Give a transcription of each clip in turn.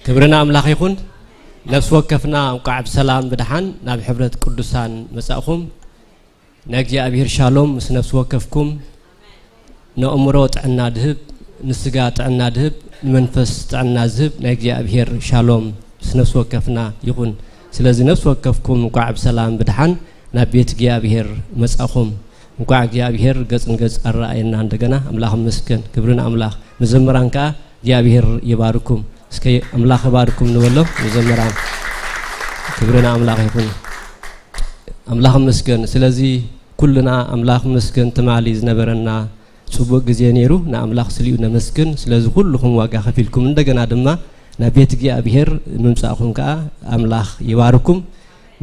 ክብሪ ንኣምላኽ ይኹን። ነፍሲ ወከፍና እንቋዕ ብሰላም ብደሓን ናብ ሕብረት ቅዱሳን መጻእኹም። ናይ እግዚኣብሔር ሻሎም ምስ ነፍሲ ወከፍኩም። ነእምሮ ጥዕና ድህብ፣ ንስጋ ጥዕና ድህብ፣ ንመንፈስ ጥዕና ዝህብ ናይ እግዚኣብሔር ሻሎም ምስ ነፍሲ ወከፍና ይኹን። ስለዚ ነፍሲ ወከፍኩም እንቋዕ ብሰላም ብደሓን ናብ ቤት እግዚኣብሔር መጻእኹም። እንቋዕ እግዚኣብሔር ገጽ ንገጽ ኣረኣየና እንደገና። ኣምላኽ ይመስገን። ክብሪ ንኣምላኽ። መዘምራን ከኣ እግዚኣብሔር ይባርኩም። እስከ ኣምላኽ ይባርኩም ንበሎም መዘምራን። ክብሪ ንኣምላኽ ይኹን። ኣምላኽ ይመስገን። ስለዚ ኩልና ኣምላኽ ይመስገን ትማሊ ዝነበረና ጽቡቕ ግዜ ነይሩ። ንኣምላኽ ስሊኡ ነመስግን። ስለዚ ኩልኹም ዋጋ ከፊልኩም እንደገና ድማ ናብ ቤት እግዚኣብሔር ምምጻእኹም ከኣ ኣምላኽ ይባርኩም።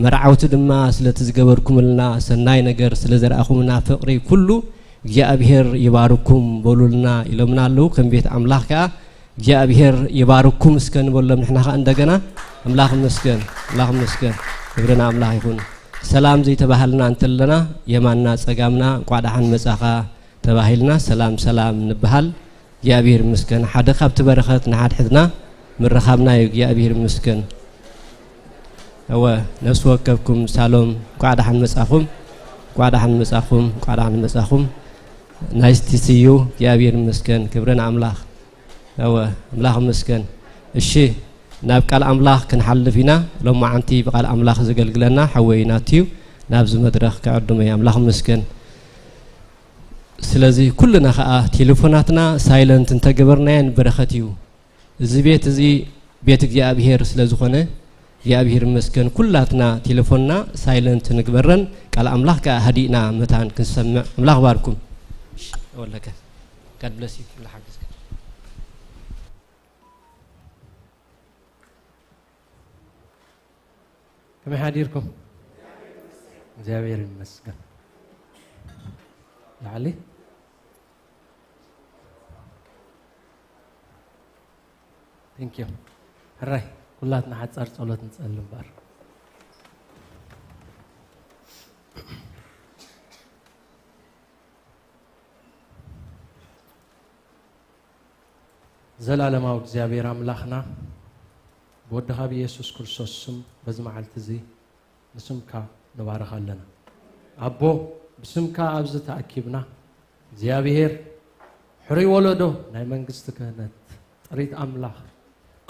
መርዓውቲ ድማ ስለቲ ዝገበርኩምልና ሰናይ ነገር ስለ ዘርኣኹምና ፍቕሪ ኩሉ እግዚኣብሔር ይባርኩም በሉልና ኢሎምና ኣለዉ። ከም ቤት ኣምላኽ ከኣ እግዚኣብሔር ይባርኩም እስከ ንበሎም ንሕና ከኣ እንደገና። ኣምላኽ ይመስገን፣ ኣምላኽ ይመስገን። ክብሪ ንኣምላኽ ይኹን። ሰላም ዘይተባሃልና እንተለና የማንና ጸጋምና እንቋዕ ደሓን መጻኻ ተባሂልና ሰላም ሰላም ንበሃል። እግዚኣብሔር ይመስገን። ሓደ ካብቲ በረኸት ንሓድሕድና ምርኻብና እዩ። እግዚኣብሔር ይመስገን። እወ፣ ነፍሲ ወከፍኩም ሳሎም እንቋዕ ደሓን መጻኹም፣ እንቋዕ ደሓን መጻኹም፣ እንቋዕ ደሓን መጻኹም። ናይስ ቲ ሲ ዩ። እግዚኣብሔር ይመስገን። ክብሪ ንኣምላኽ። እወ፣ ኣምላኽ ይመስገን። እሺ፣ ናብ ቃል ኣምላኽ ክንሓልፍ ኢና። ሎማዓንቲ ብቃል ኣምላኽ ዘገልግለና ሓወይ ናትዩ ናብዚ መድረኽ ክዕድሞ እዩ። ኣምላኽ ይመስገን። ስለዚ ኩልና ኸኣ ቴሌፎናትና ሳይለንት እንተገበርናየን በረኸት እዩ። እዚ ቤት እዚ ቤት እግዚኣብሔር ስለ ዝኾነ እግዚኣብሔር ይመስገን። ኩላትና ቴሌፎንና ሳይለንት ንግበረን፣ ቃል ኣምላኽ ከኣ ሃዲእና መታን ክንሰምዕ። ኣምላኽ ባርኩም። ወለከ። God bless you። ኣምላኽ ሓግዝካ። ከመይ ሓዲርኩም? እግዚኣብሔር ይመስገን። ላዕሊ። Thank you። ሕራይ ኩላትና ሓጻር ጸሎት ንጸሊ እምበር። ዘላለማዊ እግዚኣብሔር ኣምላኽና፣ ብወድኻ ብኢየሱስ ክርስቶስ ስም በዚ መዓልቲ እዚ ንስምካ ንባርኽ ኣለና። ኣቦ፣ ብስምካ ኣብዚ ተኣኪብና፣ እግዚኣብሔር፣ ሕሩይ ወለዶ ናይ መንግስቲ ክህነት፣ ጥሪት ኣምላኽ፣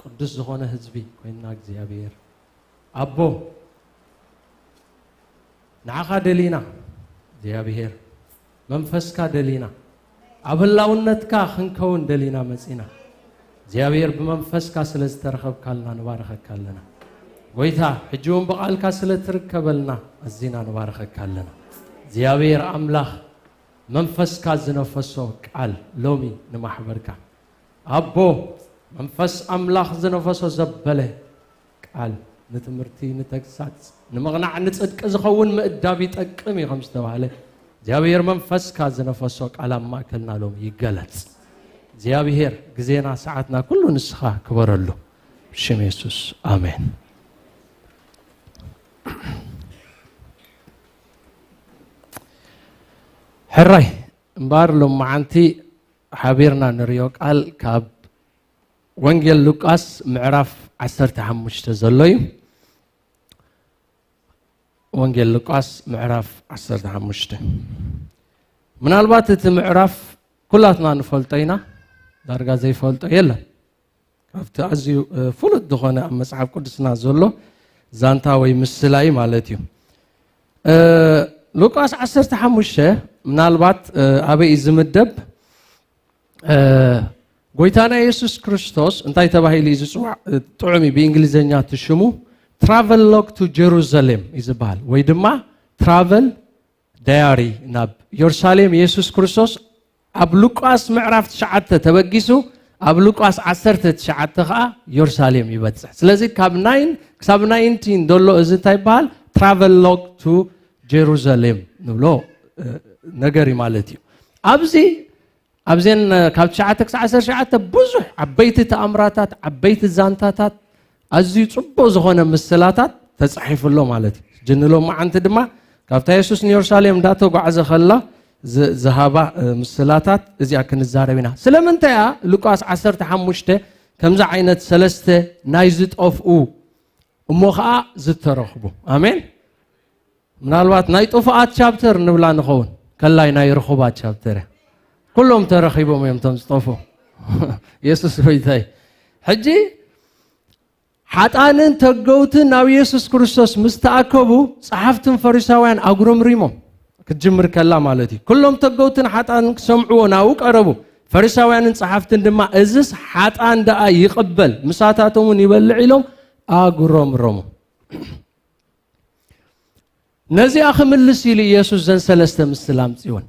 ቅዱስ ዝኾነ ህዝቢ ኮይንና፣ እግዚኣብሔር፣ ኣቦ፣ ንዓኻ ደሊና፣ እግዚኣብሔር፣ መንፈስካ ደሊና፣ ኣብ ህላውነትካ ክንከውን ደሊና መጺና። እግዚኣብሔር፣ ብመንፈስካ ስለ ዝተረኸብካልና ንባርኸካ ኣለና። ጎይታ፣ ሕጂ እውን ብቓልካ ስለ ትርከበልና ኣዚና ንባርኸካ ኣለና። እግዚኣብሔር ኣምላኽ፣ መንፈስካ ዝነፈሶ ቃል ሎሚ ንማሕበርካ። ኣቦ፣ መንፈስ ኣምላኽ ዝነፈሶ ዘበለ ቃል ንትምህርቲ፣ ንተግሳጽ፣ ንምቕናዕ፣ ንጽድቂ ዝኸውን ምእዳብ ይጠቅም እዩ ከም ዝተባህለ፣ እግዚኣብሔር መንፈስካ ዝነፈሶ ቃል ኣብ ማእከልና ሎሚ ይገለጽ። እግዚኣብሔር ግዜና፣ ሰዓትና፣ ኩሉ ንስኻ ክበረሉ። ብሽም የሱስ፣ ኣሜን። ሕራይ እምበኣር ሎመዓንቲ ሓቢርና ንርእዮ ቃል ካብ ወንጌል ሉቃስ ምዕራፍ ዓሰርተ ሓሙሽተ ዘሎ እዩ። ወንጌል ሉቃስ ምዕራፍ ዓሰርተ ሓሙሽተ። ምናልባት እቲ ምዕራፍ ኩላትና ንፈልጦ ኢና፣ ዳርጋ ዘይፈልጦ የለን። ካብቲ ኣዝዩ፣ እ፣ ፍሉጥ ዝኾነ ኣብ መጽሓፍ ቅዱስና ዘሎ ዛንታ ወይ ምስላ እዩ ማለት እዩ። እ፣ ሉቃስ ዓሰርተ ሓሙሽተ ምናልባት፣ እ፣ ኣበይ እዩ ዝምደብ? እ፣ ጎይታና የሱስ ክርስቶስ እንታይ ተባሂሉ እዩ ዝጽዋዕ? እ፣ ጥዑም እዩ፣ ብእንግሊዝኛ እቲ ሽሙ ትራቨል ሎግ ቱ ጀሩሳሌም እዩ ዝበሃል፣ ወይ ድማ ትራቨል ዳያሪ ናብ የሩሳሌም። የሱስ ክርስቶስ ኣብ ሉቃስ ምዕራፍ ትሽዓተ ተበጊሱ፣ ኣብ ሉቃስ ዓሰርተ ትሽዓተ ኸኣ የሩሳሌም ይበጽሕ። ስለዚ ካብ ናይን ክሳብ ናይንቲን ዘሎ እዚ እንታይ ይበሃል? ትራቨል ሎግ ቱ ጀሩሳሌም ንብሎ፣ እ፣ ነገር እዩ ማለት እዩ። ኣብዚ ኣብዘን ካብ ትሽዓተ ክሳብ ዓሰርተ ትሽዓተ ብዙሕ ዓበይቲ ተኣምራታት፣ ዓበይቲ ዛንታታት፣ ኣዝዩ ጽቡቕ ዝኾነ ምስላታት ተጻሒፉ ኣሎ ማለት እዩ። ሕጂ ንሎማዓንቲ ድማ ካብታ የሱስ ንየሩሳሌም እንዳተጓዕዘ ከላ ዝ-፣ ዝሃባ፣ እ፣ ምስላታት እዚኣ ክንዛረብ ኢና። ስለምንታይ እያ ሉቃስ ዓሰርተ ሓሙሽተ ከምዚ ዓይነት ሰለስተ ናይ ዝጠፍኡ እሞ ኸዓ ዝተረኽቡ። ኣሜን። ምናልባት ናይ ጥፉኣት ቻፕተር ንብላ ንኸውን፣ ከላይ ናይ ርኹባት ቻፕተር እያ። ኩሎም ተረኺቦም እዮም እቶም ዝጠፍኡ። የሱስ ጎይታ እዩ። ሕጂ ሓጣንን ተገውትን ናብ የሱስ ክርስቶስ ምስ ተኣከቡ፣ ጸሓፍትን ፈሪሳውያን ኣጉረምሪሞም። ክትጅምር ከላ ማለት እዩ። ኩሎም ተገውትን ሓጣንን ክሰምዕዎ ናብኡ ቀረቡ። ፈሪሳውያንን ጸሓፍትን ድማ፣ "እዝስ ሓጣን ደኣ ይቕበል፣ ምሳታቶም እውን ይበልዕ" ኢሎም ኣጉረምረሙ። ነዚኣ ክምልስ ኢሉ ኢየሱስ ዘን ሰለስተ ምስላ ኣምጺወን።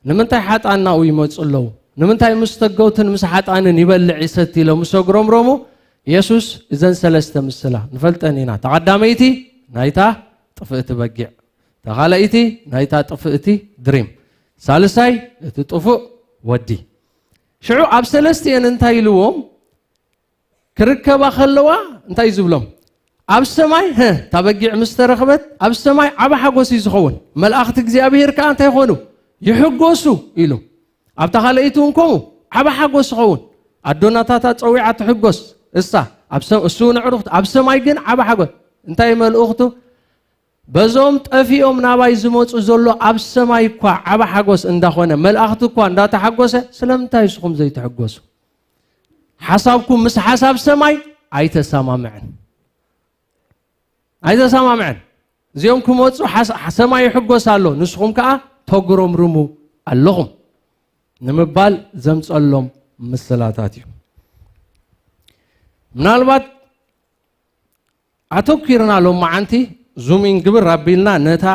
ንምንታይ ሓጣን ናብኡ ይመጹ ኣለዉ? ንምንታይ ምስ ተገውትን ምስ ሓጣንን ይበልዕ ይሰቲ ኢሎም ምስ ኣጉረምረሙ፣ የሱስ እዘን ሰለስተ ምስላ ንፈልጠን ኢና። እታ ቀዳመይቲ ናይታ ጥፍእቲ በጊዕ፣ እታ ካልኣይቲ ናይታ ጥፍእቲ ድሪም፣ ሳልሳይ እቲ ጥፉእ ወዲ። ሽዑ ኣብ ሰለስቲኤን እንታይ ኢልዎም? ክርከባ ከለዋ እንታይ እዩ ዝብሎም? ኣብ ሰማይ፣ ሀ፣ እታ በጊዕ ምስ ተረኽበት፣ ኣብ ሰማይ ዓቢ ሓጎስ እዩ ዝኸውን። መላእኽቲ እግዚኣብሄር ከኣ እንታይ ይኾኑ? ይሕጎሱ ኢሉ። ኣብታ ካልኣይቲ እውን ከምኡ ዓቢ ሓጎስ ይኸውን። ኣዶናታታ ጸዊዓ ትሕጎስ። እሳ፣ ኣብ ሰ-፣ እሱ እውን ኣዕሩኽቱ፣ ኣብ ሰማይ ግን ዓቢ ሓጎስ። እንታይ እዩ መልእኽቱ? በዞም ጠፊኦም ናባይ ዝመጹ ዘሎ ኣብ ሰማይ እኳ ዓቢ ሓጎስ እንዳኾነ፣ መላእኽቲ እኳ እንዳተሓጎሰ፣ ስለምንታይ ንስኹም ዘይትሕጎሱ? ሓሳብኩም ምስ ሓሳብ ሰማይ ኣይተሰማምዐን። ኣይተሰማምዐን። እዚኦም ክመጹ ሓስ-፣ ሰማይ ይሕጎስ ኣሎ፣ ንስኹም ከኣ ተጉረምርሙ ኣለኹም ንምባል ዘምጸሎም ምስላታት እዩ። ምናልባት ኣተኲርና ሎማዓንቲ ዙም ኢን ግብር ኣቢልና ነታ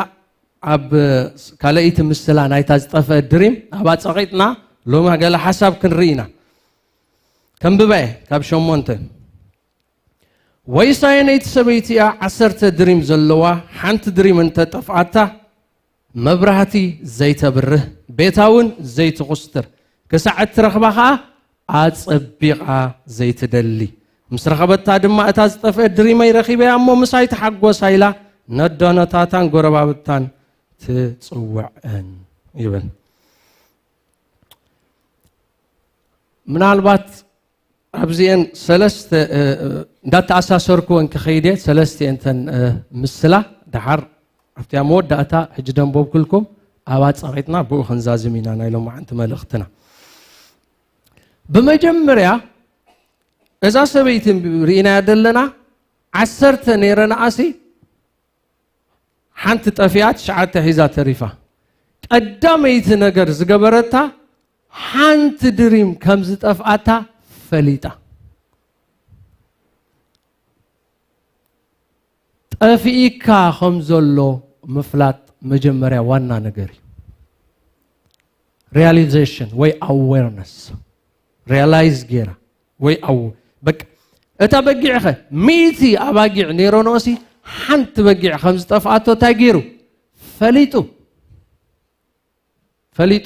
ኣብ ካልኣይቲ ምስላ ናይታ ዝጠፍአት ድሪም ኣብኣ ጸቒጥና ሎሚ ገለ ሓሳብ ክንርኢ ኢና። ከንብባ እየ ካብ ሸሞንተ። "ወይስ ኣየነይቲ ሰበይቲ እያ ዓሰርተ ድሪም ዘለዋ፣ ሓንቲ ድሪም እንተጠፍኣታ፣ መብራህቲ ዘይተብርህ፣ ቤታ እውን ዘይትኹስትር፣ ክሳዕ እትረኽባ ኸኣ ኣጸቢቓ ዘይትደሊ? ምስ ረኸበታ ድማ፣ እታ ዝጠፍአት ድሪመይ ረኺበያ እሞ ምሳይ ተሓጎሳ" ኢላ ነዶነታታን ጎረባብታን ትጽውዐን ይብል። ምናልባት ኣብዚኤን ሰለስተ፣ እ፣ እ፣ እንዳተኣሳሰርኩወን ክኸይድ እየ። ሰለስቲኤን እተን፣ እ፣ ምስላ ደሓር ኣብቲያ መወዳእታ ሕጂ ደንበብኩልኩም ኣብኣ ጸቒጥና ብኡ ክንዛዝም ኢና ናይ ሎማዓንቲ መልእኽትና። ብመጀመርያ እዛ ሰበይቲ ርኢናያ ዘለና ዓሰርተ ነይረንኣሲ ሓንቲ ጠፊኣ ትሽዓተ ሒዛ ተሪፋ። ቀዳመይቲ ነገር ዝገበረታ ሓንቲ ድሪም ከም ዝጠፍኣታ ፈሊጣ። ጠፊእካ ከም ዘሎ ምፍላጥ መጀመርያ ዋና ነገር እዩ። ሪያሊዜሽን ወይ ኣዌርነስ ሪያላይዝ ጌራ ወይ ኣው በቃ እታ በጊዕኸ ሚእቲ ኣባጊዕ ነይረንኦሲ ሓንቲ በጊዕ ከም ዝጠፍኣቶ እንታይ ገይሩ ፈሊጡ ፈሊጡ።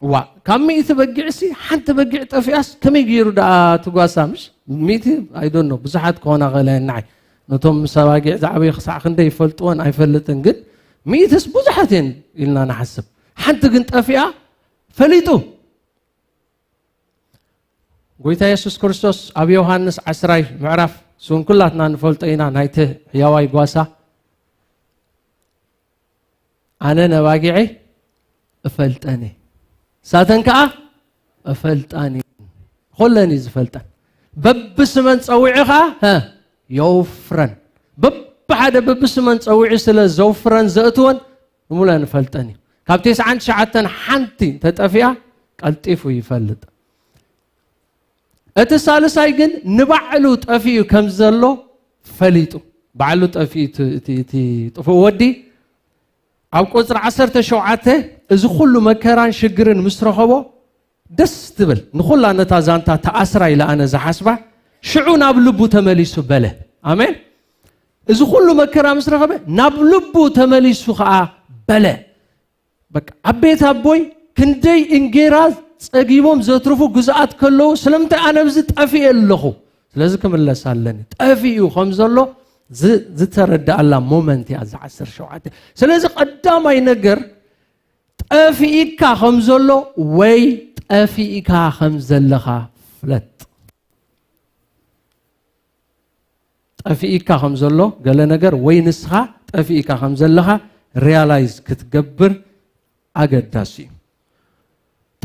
ዋ፣ ካብ ሚእቲ በጊዕሲ ሓንቲ በጊዕ ጠፊኣስ ከመይ ገይሩ ደኣ ትጓሳ? ምሽ ሚእቲ ኣይዶኖ ብዙሓት ክኾና ኽእላ እየን ንዓይ። ነቶም ምስ ኣባጊዕ ዝዓበዩ ክሳዕ ክንደይ ይፈልጥወን ኣይፈልጥን፣ ግን ሚእትስ ብዙሓት እየን ኢልና ንሓስብ። ሓንቲ ግን ጠፊኣ ፈሊጡ። ጎይታ የሱስ ክርስቶስ ኣብ ዮሃንስ ዓስራይ ምዕራፍ፣ እሱን ኩላትና ንፈልጦ ኢና፣ ናይቲ ሕያዋይ ጓሳ፣ ኣነ ነባጊዐይ እፈልጠን እየ፣ ሳተን ከኣ እፈልጣን እየን። ኾለን እዩ ዝፈልጠን። በብስመን ጸዊዑ ኸኣ፣ ሀ፣ የውፍረን። በብሓደ በብስመን ጸዊዑ ስለ ዘውፍረን ዘእትወን፣ ብምሉአን እፈልጠን እዩ። ካብ ተስዓን ትሽዓተን ሓንቲ እንተጠፊኣ፣ ቀልጢፉ ይፈልጥ። እቲ ሳልሳይ ግን ንባዕሉ ጠፊኡ ከም ዘሎ ፈሊጡ። ባዕሉ ጠፊኡ እቲ፣ እቲ፣ እቲ ጥፉእ ወዲ ኣብ ቁጽሪ ዓሰርተ ሸውዓተ፣ እዚ ኩሉ መከራን ሽግርን ምስ ረኸቦ፣ ደስ ትብል፣ ንኹላ ነታ ዛንታ ተኣስራ ኢለ ኣነ ዝሓስባ፣ ሽዑ ናብ ልቡ ተመሊሱ በለ። ኣሜን። እዚ ኩሉ መከራ ምስ ረኸበ፣ ናብ ልቡ ተመሊሱ ኸኣ በለ። በቃ፣ ኣብ ቤት ኣቦይ ክንደይ እንጌራ ጸጊቦም ዘትርፉ ግዙኣት ከለዉ፣ ስለምንታይ ኣነ ኣብዚ ጠፊኤ ኣለኹ? ስለዚ ክምለስ ኣለኒ። ጠፊኡ ከም ዘሎ ዝ-፣ ዝተረድኣላ ሞመንት እያ እዛ ዓሰርተ ሸውዓተ። ስለዚ ቀዳማይ ነገር፣ ጠፊእካ ከም ዘሎ ወይ ጠፊእካ ከም ዘለኻ ፍለጥ። ጠፊእካ ከም ዘሎ ገለ ነገር ወይ ንስኻ ጠፊእካ ከም ዘለኻ ሪያላይዝ ክትገብር ኣገዳሲ እዩ።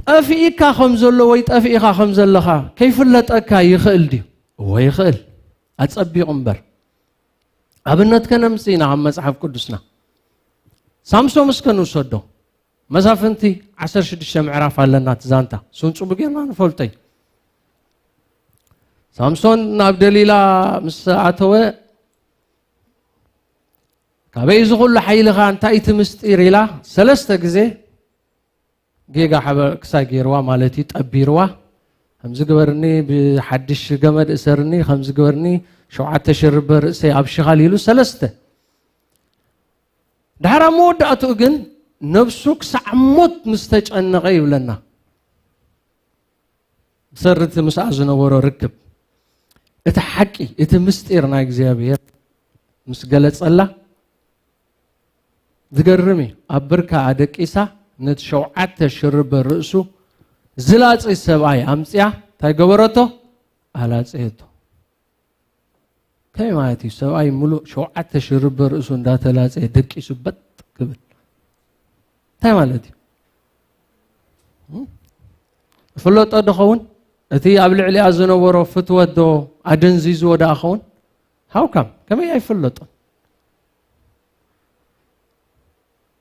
ጠፊእካ ከም ዘሎ ወይ ጠፊእካ ከም ዘለኻ ከይፍለጠካ ይኽእል ድዩ? እወ ይኽእል። ኣጸቢቑ እምበር። ኣብነት ከነምጽእ ኢና ካብ መጽሓፍ ቅዱስና። ሳምሶም እስከ ንውሰዶ። መሳፍንቲ ዓሰርተ ሽዱሽተ ምዕራፍ ኣለና እቲ ዛንታ። እሱን ጽቡቕ ጌርና ንፈልጦ እዩ። ሳምሶን ናብ ደሊላ ምስ ኣተወ፣ "ካበይ እዚ ኩሉ ሓይልኻ? እንታይ እቲ ምስጢር?" ኢላ ሰለስተ ግዜ ጌጋ ሓበ-፣ ክሳይ ገይርዋ ማለት እዩ፣ ጠቢርዋ። "ከምዚ ግበርኒ፣ ብሓድሽ ገመድ እሰርኒ፣ ከምዚ ግበርኒ፣ ሸውዓተ ሽርበ ርእሰይ ኣብ ሽኻል" ኢሉ ሰለስተ። ድሓር ኣብ መወዳእትኡ ግን ነብሱ ክሳዕ ሞት ምስ ተጨነቐ ይብለና። ብሰሪ እቲ ምስኣ ዝነበሮ ርክብ፣ እቲ ሓቂ፣ እቲ ምስጢር ናይ እግዚኣብሔር ምስ ገለጸላ፣ ዝገርም እዩ። ኣብ ብርካ ኣደቂሳ፣ ነቲ ሸውዓተ ሽርበ ርእሱ ዝላጺ ሰብኣይ ኣምጽያ፣ እንታይ ገበረቶ? ኣላጸየቶ። ከመይ ማለት እዩ? ሰብኣይ ሙሉእ ሸውዓተ ሽርበ ርእሱ እንዳተላጸየ ደቂሱ በጥ ክብል እንታይ ማለት እዩ? እም? ይፍለጦ ዶ ኸውን? እቲ ኣብ ልዕሊኣ ዝነበሮ ፍትወት ዶ ኣደንዚዝዎ ደኣ ኸውን? ሃውካም፣ ከመይ ኣይፍለጦን?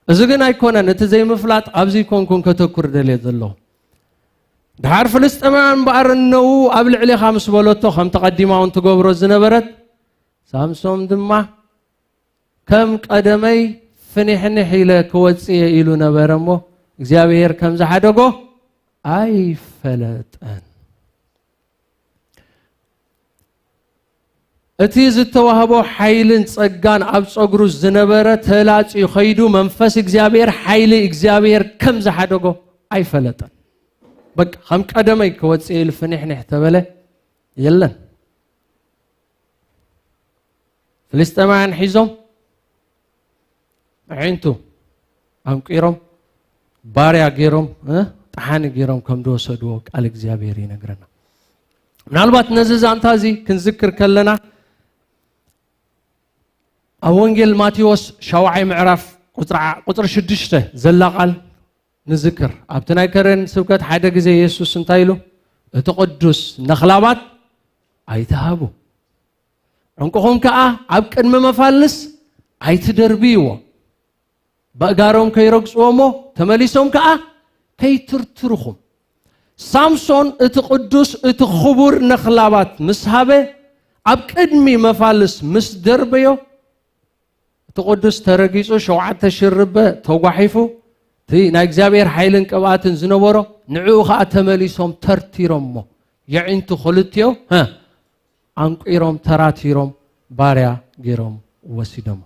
እዚ ግን ኣይኮነን፣ እቲ ዘይምፍላጥ ኣብዚ ኣይኮንኩን ከተኩር ደልየ ዘለኹ። ድሓር ፍልስጤማውያን እምበኣር እነዉ ኣብ ልዕሌኻ ምስ በለቶ፣ ከምቲ ቀዲማ እውን ትገብሮ ዝነበረት፣ ሳምሶም ድማ ከም ቀደመይ ፍኒሕኒሕ ኢለ ክወጽእ እየ ኢሉ ነበረ እሞ፣ እግዚኣብሔር ከም ዝሓደጎ ኣይፈለጠን። እቲ ዝተዋህቦ ሓይልን ጸጋን ኣብ ጸጉሩ ዝነበረ ተላጽዩ ኸይዱ፣ መንፈስ እግዚኣብሔር፣ ሓይሊ እግዚኣብሔር ከም ዝሓደጎ ኣይፈለጠን። በቃ፣ ከም ቀደመይ ክወጽእ ኢሉ ፍኒሕኒሕ ተበለ፣ የለን። ፍልስጤማውያን ሒዞም፣ ኣዒንቱ ኣንቂሮም፣ ባርያ ገይሮም፣ እ፣ ጠሓኒ ገይሮም ከም ዝወሰድዎ ቃል እግዚኣብሔር ይነግረና። ምናልባት ነዚ ዛንታ እዚ ክንዝክር ከለና፣ ኣብ ወንጌል ማቴዎስ ሻውዓይ ምዕራፍ ቁጽሪ ዓ-፣ ቁጽሪ ሽዱሽተ ዘላ ቃል ንዝክር። ኣብቲ ናይ ከረን ስብከት ሓደ ግዜ የሱስ እንታይ ኢሉ? "እቲ ቅዱስ ነኽላባት ኣይትሃቡ፣ ዕንቁኹም ከኣ ኣብ ቅድሚ መፋልስ ኣይትደርብይዎ፣ በእጋሮም ከይረግጽዎ እሞ ተመሊሶም ከኣ ከይትርትርኹም።" ሳምሶን እቲ ቅዱስ፣ እቲ ክቡር ነኽላባት ምስ ሃበ፣ ኣብ ቅድሚ መፋልስ ምስ ደርበዮ፣ እቲ ቅዱስ ተረጊጹ፣ ሸውዓተ ሽርበ ተጓሒፉ፣ እቲ ናይ እግዚኣብሔር ሓይልን ቅብኣትን ዝነበሮ፣ ንዕኡ ኸኣ ተመሊሶም ተርቲሮሞ፣ የዒንቱ ክልቲኦም፣ ሀ፣ ኣንቂሮም፣ ተራቲሮም፣ ባርያ ገይሮም ወሲዶሞ።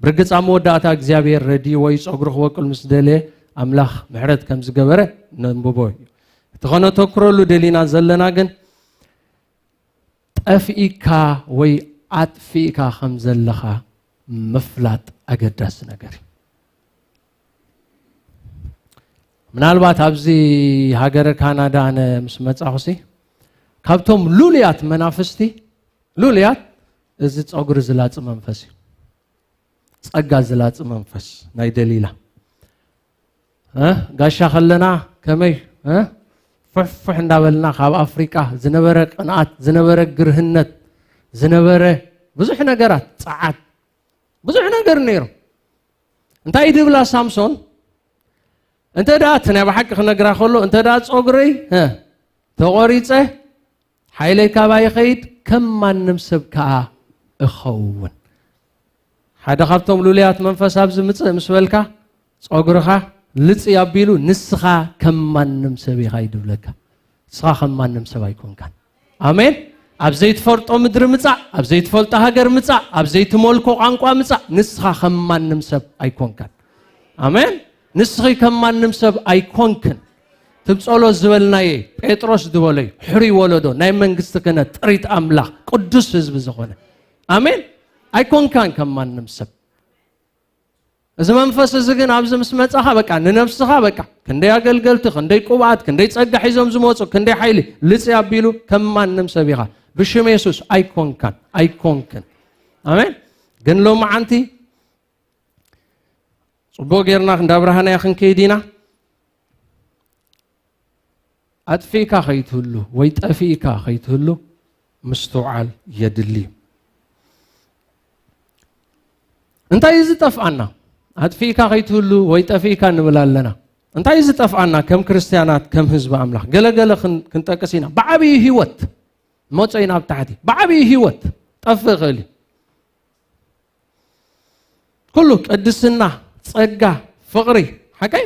ብርግጽ ኣብ መወዳእታ እግዚኣብሔር ረድይዎ እዩ፣ ጸጉሩ ክበቁል ምስ ደለየ፣ ኣምላኽ ምሕረት ከም ዝገበረ ነንብቦ እዩ። እቲ ኸነተኩረሉ ደሊና ዘለና ግን፣ ጠፊእካ ወይ ኣጥፊእካ ከም ዘለኻ ምፍላጥ ኣገዳሲ ነገር እዩ። ምናልባት ኣብዚ ሃገረ ካናዳ ኣነ ምስ መጻኹሲ፣ ካብቶም ሉልያት መናፍስቲ፣ ሉልያት፣ እዚ ጸጉሪ ዝላጽ መንፈስ እዩ። ጸጋ ዝላጽ መንፈስ ናይ ደሊላ። እ? ጋሻ ከለና ከመይ፣ እ? ፍሕፍሕ እንዳበልና ካብ ኣፍሪቃ ዝነበረ ቅንኣት፣ ዝነበረ ግርህነት፣ ዝነበረ ብዙሕ ነገራት፣ ጸዓት፣ ብዙሕ ነገር ነይሩ። እንታይ ድብላ ሳምሶን? እንተ ደኣ እቲ ናይ ብሓቂ ክነግራ ከሎ፣ እንተ ደኣ ጸጉረይ፣ እ፣ ተቖሪጸ፣ ሓይለይ ካባይ ይኸይድ፣ ከም ማንም ሰብ ከኣ እኸውን። ሓደ ካብቶም ሉልያት መንፈስ ኣብዚ ምጽእ ምስ በልካ፣ ጸጉርኻ ልጽ ኣቢሉ፣ ንስኻ ከም ማንም ሰብ ኢኻ እዩ ድብለካ። ንስኻ ከም ማንም ሰብ ኣይኮንካን። ኣሜን። ኣብ ዘይትፈልጦ ምድሪ ምጻእ፣ ኣብ ዘይትፈልጦ ሃገር ምጻእ፣ ኣብ ዘይትመልኮ ቋንቋ ምጻእ፣ ንስኻ ከም ማንም ሰብ ኣይኮንካን። ኣሜን። ንስኺ ከም ማንም ሰብ ኣይኮንክን። ትብ ጸሎት ዝበልናየ፣ ጴጥሮስ ዝበለዩ፣ ሕሩይ ወለዶ፣ ናይ መንግስቲ ክህነት፣ ጥሪት ኣምላኽ፣ ቅዱስ ህዝቢ ዝኾነ። ኣሜን። ኣይኮንካን ከም ማንም ሰብ። እዚ መንፈስ እዚ ግን ኣብዚ ምስ መጻኻ፣ በቃ ንነፍስኻ፣ በቃ ክንደይ ኣገልገልቲ፣ ክንደይ ቅብኣት፣ ክንደይ ጸጋ ሒዞም ዝመጹ፣ ክንደይ ሓይሊ፣ ልጽ ኣቢሉ ከም ማንም ሰብ ኢኻ። ብሽም የሱስ ኣይኮንካን፣ ኣይኮንክን። ኣሜን። ግን ሎማዓንቲ ጽቡቕ ጌርና እንዳ ብርሃናያ ክንከይድ ኢና። ኣጥፊእካ ከይትህሉ ወይ ጠፊእካ ከይትህሉ ምስትውዓል የድሊ እዩ። እንታይ እዩ ዝጠፍኣና? ኣጥፊእካ ከይትህሉ ወይ ጠፊእካ ንብል ኣለና። እንታይ እዩ ዝጠፍኣና? ከም ክርስትያናት፣ ከም ህዝቢ ኣምላኽ፣ ገለገለ ክን-፣ ክንጠቅስ ኢና። ብዓብዪ ህይወት መጾ ኢና ኣብ ታሕቲ። ብዓብዪ ህይወት ጠፍእ ይኽእል እዩ። ኩሉ ቅድስና፣ ጸጋ፣ ፍቕሪ፣ ሓቀይ?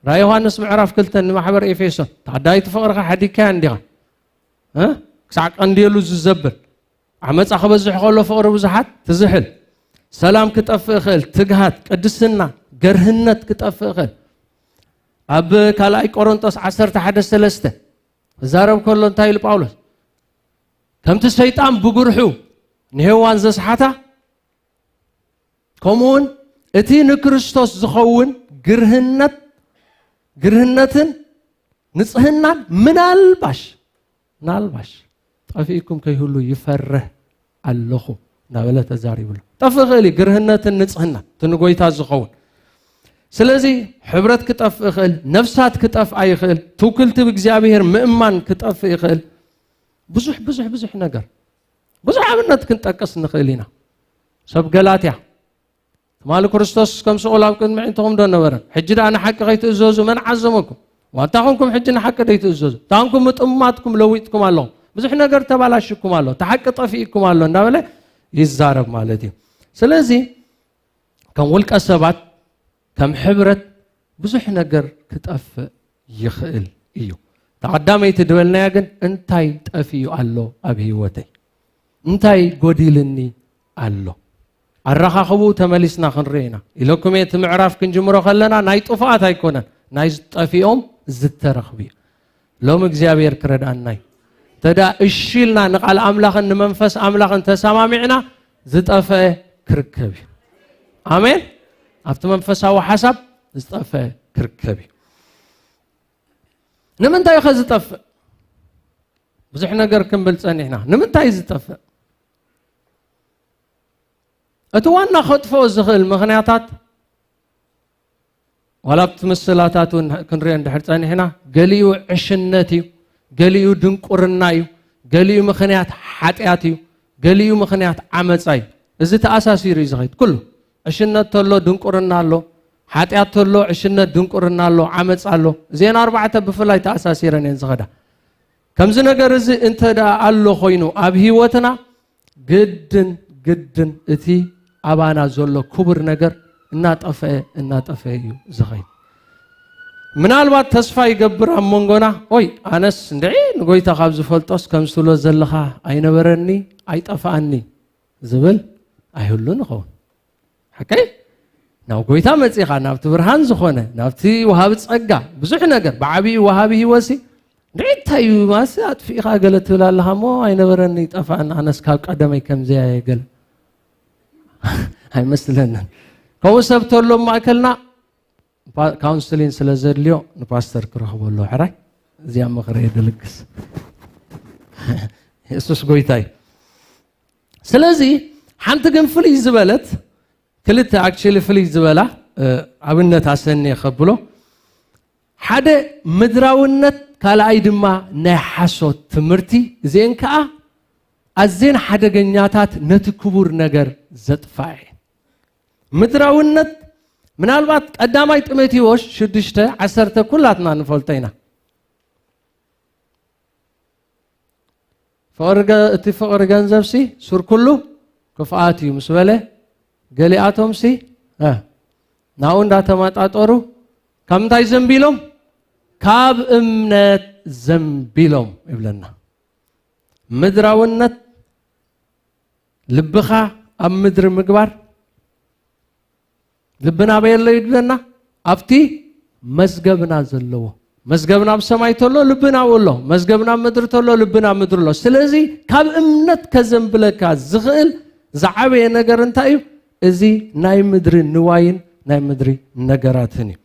ራእይ ዮሃንስ ምዕራፍ ክልተ ንማሕበር ኤፌሶን፣ ታዳይቲ ፍቕርኻ ሓዲግካያ እንዲኻ? እ? ክሳዕ ቀንድየሉ ዝዘብል። ዓመጻ ክበዝሕ ከሎ ፍቕሪ ብዙሓት ትዝሕል። ሰላም ክጠፍእ ይኽእል፣ ትግሃት፣ ቅድስና፣ ገርህነት ክጠፍእ ይኽእል። ኣብ ካልኣይ ቆሮንጦስ ዓሰርተ ሓደ ሰለስተ ክዛረብ ከሎ እንታይ ኢሉ ጳውሎስ? ከምቲ ሰይጣን ብጉርሑ ንሄዋን ዘስሓታ፣ ከምኡውን እቲ ንክርስቶስ ዝኸውን ግርህነት፣ ግርህነትን ንጽህናን ምናልባሽ፣ ምናልባሽ ጠፊእኩም ከይህሉ ይፈርህ ኣለኹ እናበለ ተዛሪቡ ኣሎ። ጠፍእ ይኽእል እዩ ግርህነትን ንጽህናን፣ እቲ ንጎይታ ዝኸውን። ስለዚ ሕብረት ክጠፍእ ይኽእል፣ ነፍሳት ክጠፍኣ ይኽእል፣ ትውክልቲ ብእግዚኣብሔር ምእማን ክጠፍእ ይኽእል። ብዙሕ፣ ብዙሕ፣ ብዙሕ ነገር። ብዙሕ ኣብነት ክንጠቅስ ንኽእል ኢና። ሰብ ገላትያ፣ ትማሊ ክርስቶስ ከም ስቑል ኣብ ቅድሚ ኣዒንትኹም ዶ ነበረን? ሕጂ ደኣ ንሓቂ ከይትእዘዙ መን ዓዘመኩም? ዋንታ ኹንኩም ሕጂ ንሓቂ ደይትእዘዙ? እታ ኹንኩም ምጥማትኩም ለዊጥኩም ኣለኹም። ብዙሕ ነገር ተባላሽኩም ኣሎ። እቲ ሓቂ ጠፊእኩም ኣሎ እንዳበለ ይዛረብ ማለት እዩ። ስለዚ ከም ውልቀ ሰባት፣ ከም ሕብረት ብዙሕ ነገር ክጠፍእ ይኽእል እዩ። እታ ቀዳመይቲ ድበልናያ ግን እንታይ ጠፊኡ ኣሎ ኣብ ህይወተይ? እንታይ ጎዲልኒ ኣሎ? ኣረኻኽቡ ተመሊስና ክንርኢ ኢና። ኢለኩም እየ፣ እቲ ምዕራፍ ክንጅምሮ ከለና ናይ ጥፉኣት ኣይኮነን፣ ናይ ዝጠፊኦም ዝተረኽቡ እዩ። ሎም እግዚኣብሔር ክረድኣና እዩ። እንተ ደኣ እሺ ኢልና ንቃል ኣምላኽን ንመንፈስ ኣምላኽን ተሰማሚዕና ዝጠፍአ ክርከብ እዩ። ኣሜን። ኣብቲ መንፈሳዊ ሓሳብ ዝጠፍአ ክርከብ እዩ። ንምንታይ ከ ዝጠፍእ? ብዙሕ ነገር ክንብል ጸኒሕና። ንምንታይ ዝጠፍእ? እቲ ዋና ከጥፍኦ ዝኽእል ምኽንያታት፣ ዋላ ኣብቲ ምስላታት እውን ክንሪኦ እንድሕር ጸኒሕና፣ ገሊኡ ዕሽነት እዩ፣ ገሊኡ ድንቁርና እዩ፣ ገሊኡ ምኽንያት ሓጢኣት እዩ፣ ገሊኡ ምኽንያት ዓመጻ እዩ። እዚ ተኣሳሲሩ እዩ ዝኸይድ። ኩሉ ዕሽነት ተሎ ድንቁርና ኣሎ፣ ሓጢኣት ተሎ ዕሽነት ድንቁርና ኣሎ፣ ዓመጻ ኣሎ። እዚአን ኣርባዕተ ብፍላይ ተኣሳሲረን እየን ዝኸዳ። ከምዚ ነገር እዚ እንተ ደኣ ኣሎ ኮይኑ ኣብ ህይወትና፣ ግድን፣ ግድን እቲ ኣባና ዘሎ ክቡር ነገር እናጠፍአ፣ እናጠፍአ እዩ ዝኸይድ። ምናልባት ተስፋ ይገብር ኣብ መንጎና፣ ኦይ፣ ኣነስ እንድዒ ንጎይታ ካብ ዝፈልጦስ ከምዚ ትብሎ ዘለኻ ኣይነበረኒ፣ ኣይጠፍኣኒ ዝብል ኣይህሉን ይኸውን። ሓቀይ? ናብ ጎይታ መጺኻ፣ ናብቲ ብርሃን ዝኾነ፣ ናብቲ ወሃቢ ጸጋ፣ ብዙሕ ነገር፣ ብዓቢኡ ወሃቢ ህይወትሲ፣ እንድዒ እንታይ እዩ ማስ ኣጥፊእኻ ገለ ትብል ኣለኻ እሞ ኣይነበረኒ፣ ጠፋእን፣ ኣነስ ካብ ቀደመይ ከምዚያ እየ ገለ። ኣይመስለንን። ከምኡ ሰብ ተሎ ኣብ ማእከልና፣ ፓ-፣ ካውንስሊን ስለ ዘድልዮ ንፓስተር ክረኽቦ ኣለዎ። ሕራይ፣ እዚኣ ምኽሪ እየ ድልግስ። የሱስ ጎይታ እዩ። ስለዚ ሓንቲ ግን ፍልይ ዝበለት፣ ክልተ ኣክቹሊ ፍልይ ዝበላ፣ እ፣ ኣብነት ኣሰንየ ከብሎ፣ ሓደ ምድራውነት፣ ካልኣይ ድማ ናይ ሓሶት ትምህርቲ። እዚአን ከኣ ኣዝየን ሓደገኛታት፣ ነቲ ክቡር ነገር ዘጥፍኣ እየን። ምድራውነት፣ ምናልባት ቀዳማይ ጢሞቴዎስ ሽዱሽተ ዓሰርተ ኩላትና ንፈልጦ ኢና። ፍቕሪ ገ-፣ እቲ ፍቕሪ ገንዘብሲ ሱር ኩሉ ክፍኣት እዩ ምስ በለ፣ ገሊኣቶምሲ፣ እ፣ ናብኡ እንዳተመጣጠሩ ካብ ምንታይ ዘንቢሎም? ካብ እምነት ዘንቢሎም ይብለና። ምድራውነት፣ ልብኻ ኣብ ምድሪ ምግባር፣ ልብና ኣበይ ኣሎ ይብለና? ኣብቲ መዝገብና ዘለዎ። መዝገብና ኣብ ሰማይ ተሎ፣ ልብና ኣብኡ ኣሎ። መዝገብና ኣብ ምድሪ ተሎ፣ ልብና ኣብ ምድሪ ኣሎ። ስለዚ ካብ እምነት ከዘንብለካ ዝኽእል ዝዓበየ ነገር እንታይ እዩ? እዚ ናይ ምድሪ ንዋይን ናይ ምድሪ ነገራትን እዩ።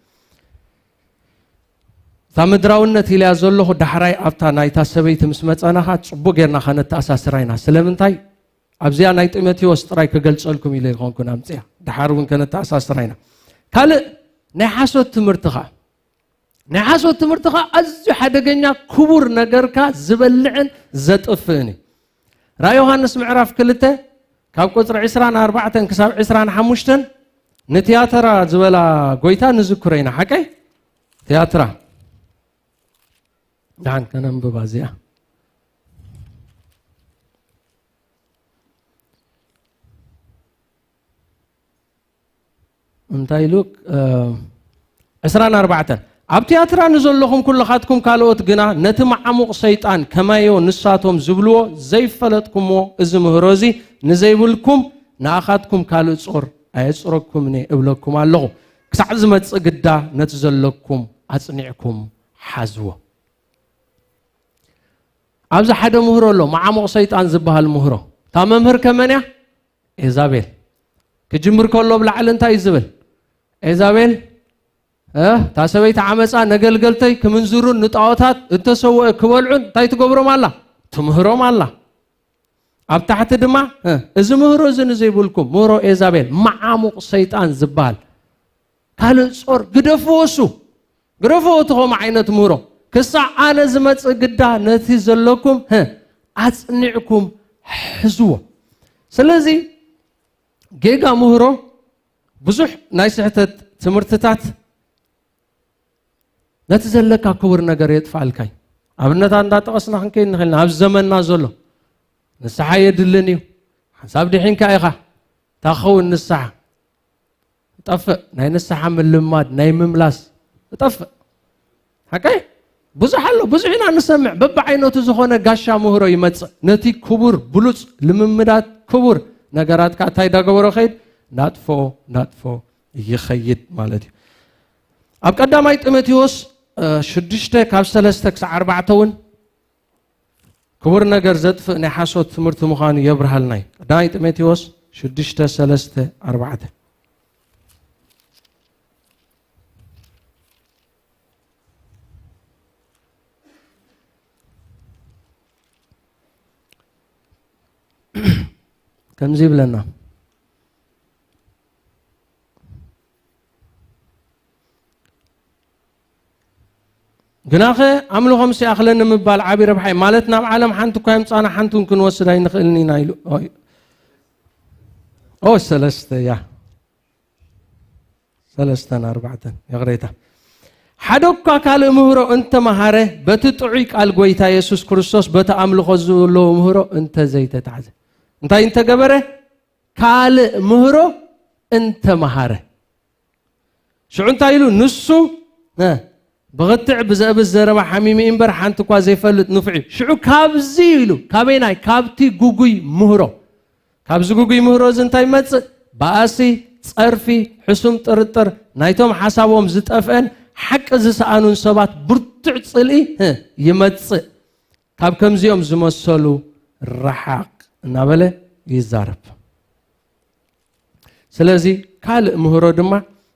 እታ ምድራውነት ኢልያ ዘለኹ ዳሕራይ ኣብታ ናይታ ሰበይቲ ምስ መጸናኻ ጽቡቅ ጌርና ከነተኣሳስራ ኢና። ስለምንታይ ኣብዚኣ ናይ ጢሞቴዎስ ጥራይ ክገልጸልኩም ኢለ ይኾንኩን ኣምጽያ። ድሓር እውን ከነተኣሳስራ ኢና። ካልእ ናይ ሓሶት ትምህርቲ ኸኣ፣ ናይ ሓሶት ትምህርቲ ኸኣ ኣዝዩ ሓደገኛ ክቡር ነገርካ ዝበልዕን ዘጥፍእን እዩ። ራእይ ዮሃንስ ምዕራፍ ክልተ ካብ ቁጽሪ ዕስራን ኣርባዕተን ክሳብ ዕስራን ሓሙሽተን ንትያትራ ዝበላ ጎይታ ንዝክሮ ኢና። ሓቀይ? ትያትራ። ደሓን ከነንብባ እዚኣ። እንታይ ኢሉ? እ፣ ዕስራን ኣርባዕተን። ኣብ ትያትራ ንዘለኹም ኩልኻትኩም ካልኦት ግና ነቲ መዓሙቕ ሰይጣን ከማዮ ንሳቶም ዝብልዎ ዘይፈለጥኩምዎ እዚ ምህሮ እዚ ንዘይብልኩም ንኣኻትኩም ካልእ ጾር ኣየጽረኩምን እየ እብለኩም ኣለኹ። ክሳዕ ዝመጽእ ግዳ ነቲ ዘለኩም ኣጽኒዕኩም ሓዝዎ። ኣብዚ ሓደ ምህሮ ኣሎ፣ መዓሙቕ ሰይጣን ዝበሃል ምህሮ። እታ መምህር ከመን እያ? ኤዛቤል። ክጅምር ከሎ ብላዕሊ እንታይ እዩ ዝብል? ኤዛቤል፣ እ፣ እታ ሰበይቲ ዓመፃ ነገልገልተይ ክምንዝሩን ንጣዖታት እንተሰውአ ክበልዑን እንታይ ትገብሮም ኣላ? ትምህሮም ኣላ። ኣብ ታሕቲ ድማ፣ እ፣ እዚ ምህሮ እዚ ንዘይብልኩም፣ ምህሮ ኤዛቤል፣ መዓሙቕ ሰይጣን ዝበሃል ካልእ ጾር ግደፍዎ፣ እሱ ግደፍዎ፣ እቲ ኸምኡ ዓይነት ምህሮ። ክሳዕ ኣነ ዝመጽእ ግዳ ነቲ ዘለኩም፣ እ፣ ኣጽኒዕኩም ሕዝዎ። ስለዚ ጌጋ ምህሮ ብዙሕ ናይ ስሕተት ትምህርትታት ነቲ ዘለካ ክቡር ነገር የጥፍኣልካ እዩ። ኣብነታት እንዳጠቐስና ክንከይድ ንኽእል ኢና። ኣብ ዘመንና ዘሎ ንስሓ የድልን እዩ። ሓንሳብ ድሒንካ ኢኻ። እንታይ ክኸውን ንስሓ? ጠፍእ። ናይ ንስሓ ምልማድ፣ ናይ ምምላስ፣ ጠፍእ። ሓቀይ? ብዙሕ ኣሎ፣ ብዙሕ ኢና ንሰምዕ። በብዓይነቱ ዝኾነ ጋሻ ምህሮ ይመጽእ። ነቲ ክቡር፣ ብሉጽ ልምምዳት፣ ክቡር ነገራትካ እንታይ እንዳገበሮ ከይድ? ናጥፎ፣ ናጥፎ ይኸይድ ማለት እዩ። ኣብ ቀዳማይ ጢሞቴዎስ፣ እ፣ ሽዱሽተ ካብ ሰለስተ ክሳዕ ኣርባዕተ እውን ክቡር ነገር ዘጥፍእ ናይ ሓሶት ትምህርቲ ምዃኑ የብርሃልና እዩ። ቀዳማይ ጢሞቴዎስ ሽዱሽተ፣ ሰለስተ፣ ኣርባዕተ። ከምዚ ይብለና። ግናኸ ኣምልኾ ምስ ይኣኽለኒ ምባል ዓቢ ረብሓ እዩ። ማለት ናብ ዓለም ሓንቲ እኳ የምጻና ሓንቲ እውን ክንወስድ ኣይንኽእልን ኢና ኢሉ። ኦይ። ኦ፣ ሰለስተ እያ። ሰለስተን ኣርባዕተን፣ ይቕሬታ። ሓደ እኳ ካልእ ምህሮ እንተመሃረ፣ በቲ ጥዑይ ቃል ጐይታ የሱስ ክርስቶስ፣ በቲ ኣምልኾ ዘለዎ ምህሮ እንተዘይተታሕዘ። እንታይ እንተገበረ? ካልእ ምህሮ እንተመሃረ። ሽዑ እንታይ ኢሉ? ንሱ፣ እ፣ ብኽትዕ ብዘእብስ ዘረባ ሓሚሙ እምበር ሓንቲ እኳ ዘይፈልጥ ንፉዕ እዩ። ሽዑ ካብዚ ኢሉ፣ ካበይ ናይ? ካብቲ ጉጉይ ምህሮ። ካብዚ ጉጉይ ምህሮ እዚ እንታይ ይመጽእ? ባእሲ፣ ጸርፊ፣ ሕሱም ጥርጥር፣ ናይቶም ሓሳቦም ዝጠፍአን ሓቂ ዝሰኣኑን ሰባት ብርቱዕ ጽልኢ፣ እ፣ ይመጽእ። ካብ ከምዚኦም ዝመሰሉ ረሓቕ እናበለ ይዛረብ። ስለዚ ካልእ ምህሮ ድማ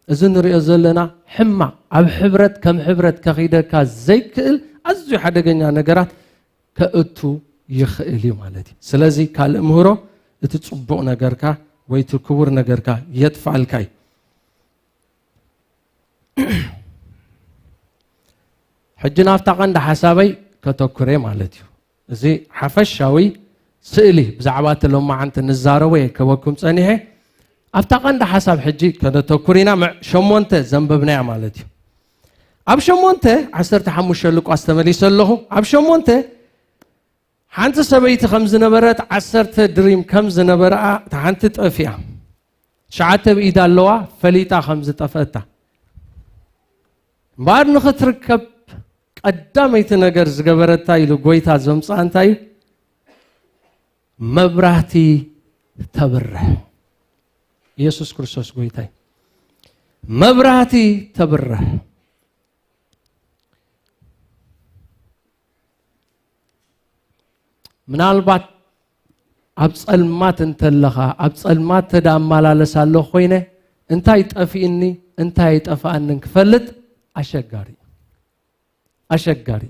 እዚ ንሪኦ ዘለና ሕማቕ፣ ኣብ ሕብረት ከም ሕብረት ከኺደካ ዘይክእል ኣዝዩ ሓደገኛ ነገራት ከእቱ ይኽእል እዩ ማለት እዩ። ስለዚ ካልእ ምህሮ እቲ ጽቡቕ ነገርካ ወይ እቲ ክቡር ነገርካ የጥፍኣልካ እዩ። ሕጂ ናብታ ቀንዲ ሓሳበይ ከተኩረ ማለት እዩ። እዚ ሓፈሻዊ ስእሊ ብዛዕባ እቲ ሎማዓንቲ ንዛረቦ እየ ክህበኩም ጸኒሐ። ኣብታ ቀንዲ ሓሳብ ሕጂ ከነተኩር ኢና። ምዕ-፣ ሸሞንተ ዘንበብናያ ማለት እዩ። ኣብ ሸሞንተ፣ ዓሰርተ ሓሙሽተ ሉቃስ ተመሊሰ ኣለኹ። ኣብ ሸሞንተ ሓንቲ ሰበይቲ ከም ዝነበረት፣ ዓሰርተ ድሪም ከም ዝነበረኣ፣ እታ ሓንቲ ጠፊኣ። ትሽዓተ ብኢዳ ኣለዋ፣ ፈሊጣ ከም ዝጠፍአታ። እምበኣር ንኽትርከብ ቀዳመይቲ ነገር ዝገበረታ ኢሉ ጐይታ ዘምጽኣ እንታይ እዩ? መብራህቲ ተብርህ። ኢየሱስ ክርስቶስ ጐይታ እዩ። መብራህቲ ተብርህ። ምናልባት ኣብ ጸልማት እንተለኻ፣ ኣብ ጸልማት ተዳ እመላለስ ኣለኹ ኮይነ፣ እንታይ ጠፊእኒ እንታይ ኣይጠፋኣንን ክፈልጥ ኣሸጋሪ ኣሸጋሪ።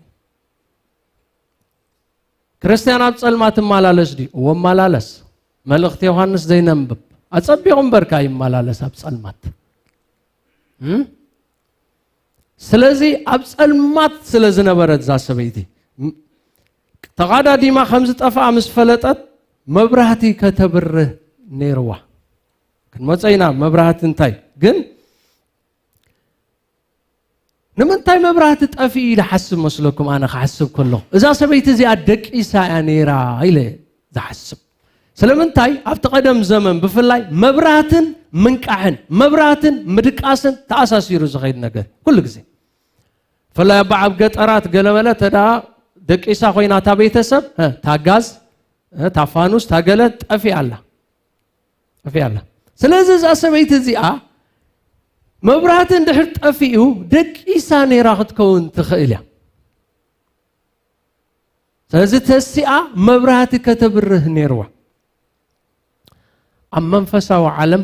ክርስቲያን ኣብ ጸልማት ትመላለስ ድዩ? እዎ እመላለስ። መልእኽቲ ዮሃንስ ዘይነንብብ ኣጸቢቑ እምበርካ ይመላለስ ኣብ ጸልማት። እም? ስለዚ ኣብ ጸልማት ስለ ዝነበረት እዛ ሰበይቲ ም- ተቓዳዲማ ከም ዝጠፍኣ ምስ ፈለጠት መብራህቲ ከተብርህ ነይርዋ። ክንመጾ ኢና መብራህቲ እንታይ ግን ንምንታይ መብራህቲ ጠፊኡ ኢለ ሓስብ መስለኩም? ኣነ ክሓስብ ከለኹ እዛ ሰበይቲ እዚኣ ደቂሳ እያ ነይራ ኢለ ዝሓስብ። ስለምንታይ ኣብቲ ቀደም ዘመን ብፍላይ መብራህትን ምንቃሕን መብራህትን ምድቃስን ተኣሳሲሩ ዝኸይድ ነገር ኩሉ ግዜ ብፍላይ ኣብ ኣብ ገጠራት ገለመለ ተዳ ደቂሳ ኮይና እታ ቤተሰብ እ፣ ታጋዝ እ፣ ታፋኑስ ታገለ ጠፊ ኣላ ጠፊ ኣላ። ስለዚ እዛ ሰበይቲ እዚኣ መብራህቲ እንድሕር ጠፊኡ ደቂሳ ነይራ ክትከውን ትኽእል እያ። ስለዚ ተሲኣ መብራህቲ ከተብርህ ነይርዋ። ኣብ መንፈሳዊ ዓለም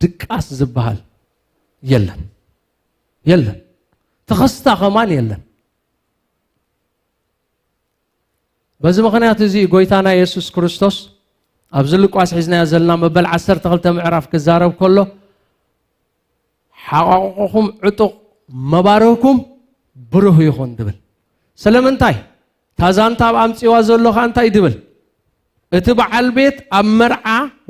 ድቃስ ዝበሃል የለን የለን። ተኸስታ ከማን የለን። በዚ ምኽንያት እዚ ጎይታና የሱስ ክርስቶስ ኣብዚ ሉቃስ ሒዝናዮ ዘለና መበል ዓሰርተ ክልተ ምዕራፍ ክዛረብ ከሎ ሓቋቑኹም ዕጡቕ መባርህኩም ብሩህ ይኹን ድብል። ስለምንታይ? ታዛንታ ኣብ ኣምፂዋ ዘሎ ኸዓ እንታይ ድብል? እቲ በዓል ቤት ኣብ መርዓ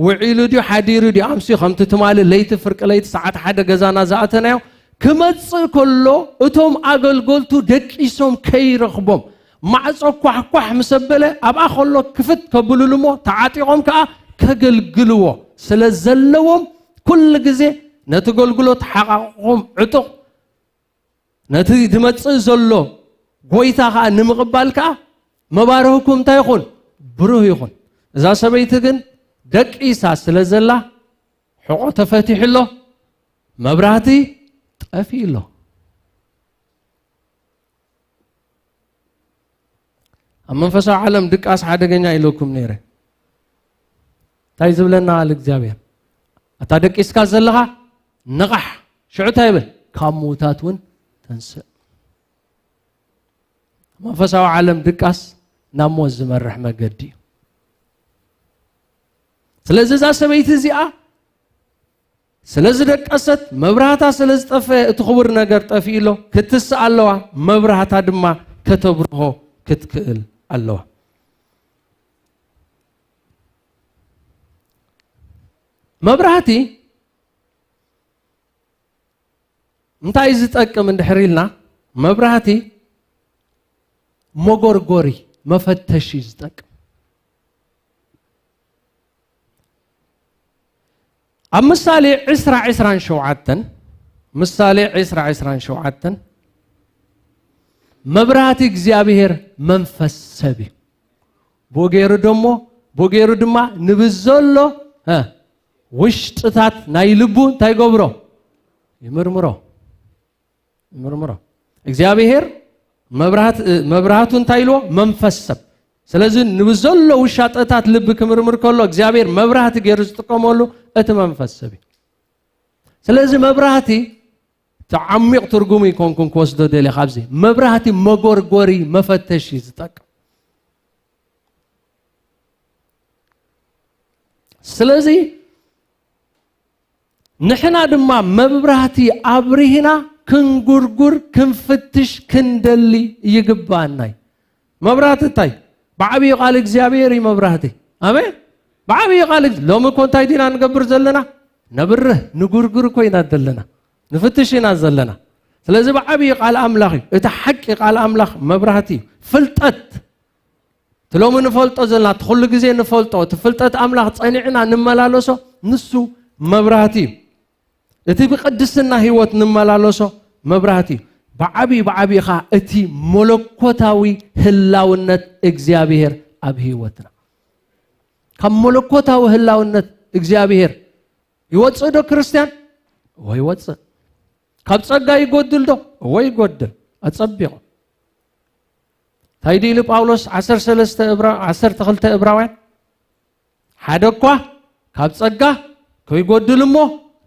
ውዒሉ ድዩ ሓዲሩ ድዩ ኣምስዩ ከምቲ ትማሊ ለይቲ ፍርቂ ለይቲ ሰዓት ሓደ ገዛና ዝኣተናዮ ክመጽእ ከሎ እቶም ኣገልገልቱ ደቂሶም ከይረኽቦም ማዕጾ ኳሕኳሕ ምስ ኣበለ ኣብኣ ከሎ ክፍት ከብልሉ እሞ ተዓጢቖም ከኣ ከገልግልዎ ስለ ዘለዎም ኩሉ ግዜ ነቲ ገልግሎት ሓቓቕኹም ዕጡቕ ነቲ ዝመጽእ ዘሎ ጎይታ ከኣ ንምቕባል ከኣ መባርህኩም እንታይ ይኹን ብሩህ ይኹን። እዛ ሰበይቲ ግን ደቂሳ ስለ ዘላ ሕቖ ተፈቲሑ ኣሎ፣ መብራህቲ ጠፊኡ ኣሎ። ኣብ መንፈሳዊ ዓለም ድቃስ ሓደገኛ ኢለኩም ነይረ። እንታይ ዝብለና ቃል እግዚኣብሔር? ኣታ ደቂስካ ዘለኻ ንቓሕ። ሽዑ እንታይ ይብል? ካብ ምዉታት እውን ተንስእ። መንፈሳዊ ዓለም ድቃስ ናብ ሞት ዝመርሕ መገዲ እዩ። ስለዚ እዛ ሰበይቲ እዚኣ ስለ ዝደቀሰት መብራህታ ስለ ዝጠፈአ እቲ ክቡር ነገር ጠፊኡ ኣሎ። ክትስእ ኣለዋ፣ መብራህታ ድማ ከተብርሆ ክትክእል ኣለዋ። መብራህቲ እንታይ ዝጠቅም እንድሕር ኢልና መብራህቲ መጎርጎሪ መፈተሺ ዝጠቅም ኣብ ምሳሌ ዕስራ ዕስራን ሸውዓተን ምሳሌ ዕስራ ዕስራን ሸውዓተን መብራህቲ እግዚኣብሔር መንፈስ ሰብ እዩ። ብኡ ገይሩ ደሞ ብኡ ገይሩ ድማ ንብዘሎ እ፣ ውሽጥታት ናይ ልቡ እንታይ ይገብሮ? ይምርምሮ። ይምርምሮ። እግዚኣብሔር መብራህት መብራህቱ እንታይ ኢልዎ? መንፈስ ሰብ። ስለዚ ንብዘሎ ውሻጠታት ልቢ ክምርምር ከሎ እግዚኣብሔር መብራህቲ ገይሩ ዝጥቀመሉ እቲ መንፈስ ሰብ እዩ። ስለዚ መብራህቲ ተዓሚቕ ትርጉሙ ይኮንኩን ክወስዶ ደልየ ካብዚ መብራህቲ መጎርጎሪ መፈተሽ እዩ ዝጠቅም። ስለዚ ንሕና ድማ መብራህቲ ኣብሪህና ክንጉርጉር ክንፍትሽ ክንደሊ ይግባኣና እዩ። መብራህቲ እንታይ? ብዓብዪ ቃል እግዚኣብሔር እዩ መብራህቲ። ኣሜን። ብዓብዪ ቃል ሎሚ እኮ እንታይ ዲና ንገብር ዘለና? ነብርህ ንጉርጉር እኮ ኢና ዘለና ንፍትሽ ኢና ዘለና። ስለዚ ብዓብዪ ቃል ኣምላኽ እዩ። እቲ ሓቂ ቃል ኣምላኽ መብራህቲ እዩ። ፍልጠት እቲ ሎሚ ንፈልጦ ዘለና እቲ ኩሉ ግዜ ንፈልጦ እቲ ፍልጠት ኣምላኽ ጸኒዕና ንመላለሶ ንሱ መብራህቲ እዩ። እቲ ብቅድስና ህይወት ንመላለሶ መብራህቲ እዩ። ብዓብዩ ብዓብዩ ኸዓ እቲ መለኮታዊ ህላውነት እግዚኣብሔር ኣብ ህይወትና ካብ መለኮታዊ ህላውነት እግዚኣብሔር ይወፅእ ዶ ክርስትያን? እወ ይወፅእ። ካብ ጸጋ ይጎድል ዶ? እወ ይጎድል። ኣጸቢቑ እንታይ ድኢሉ ጳውሎስ ዓሰርተ ሰለስተ እብራ ዓሰርተ ክልተ እብራውያን ሓደ እኳ ካብ ጸጋ ከይጎድል እሞ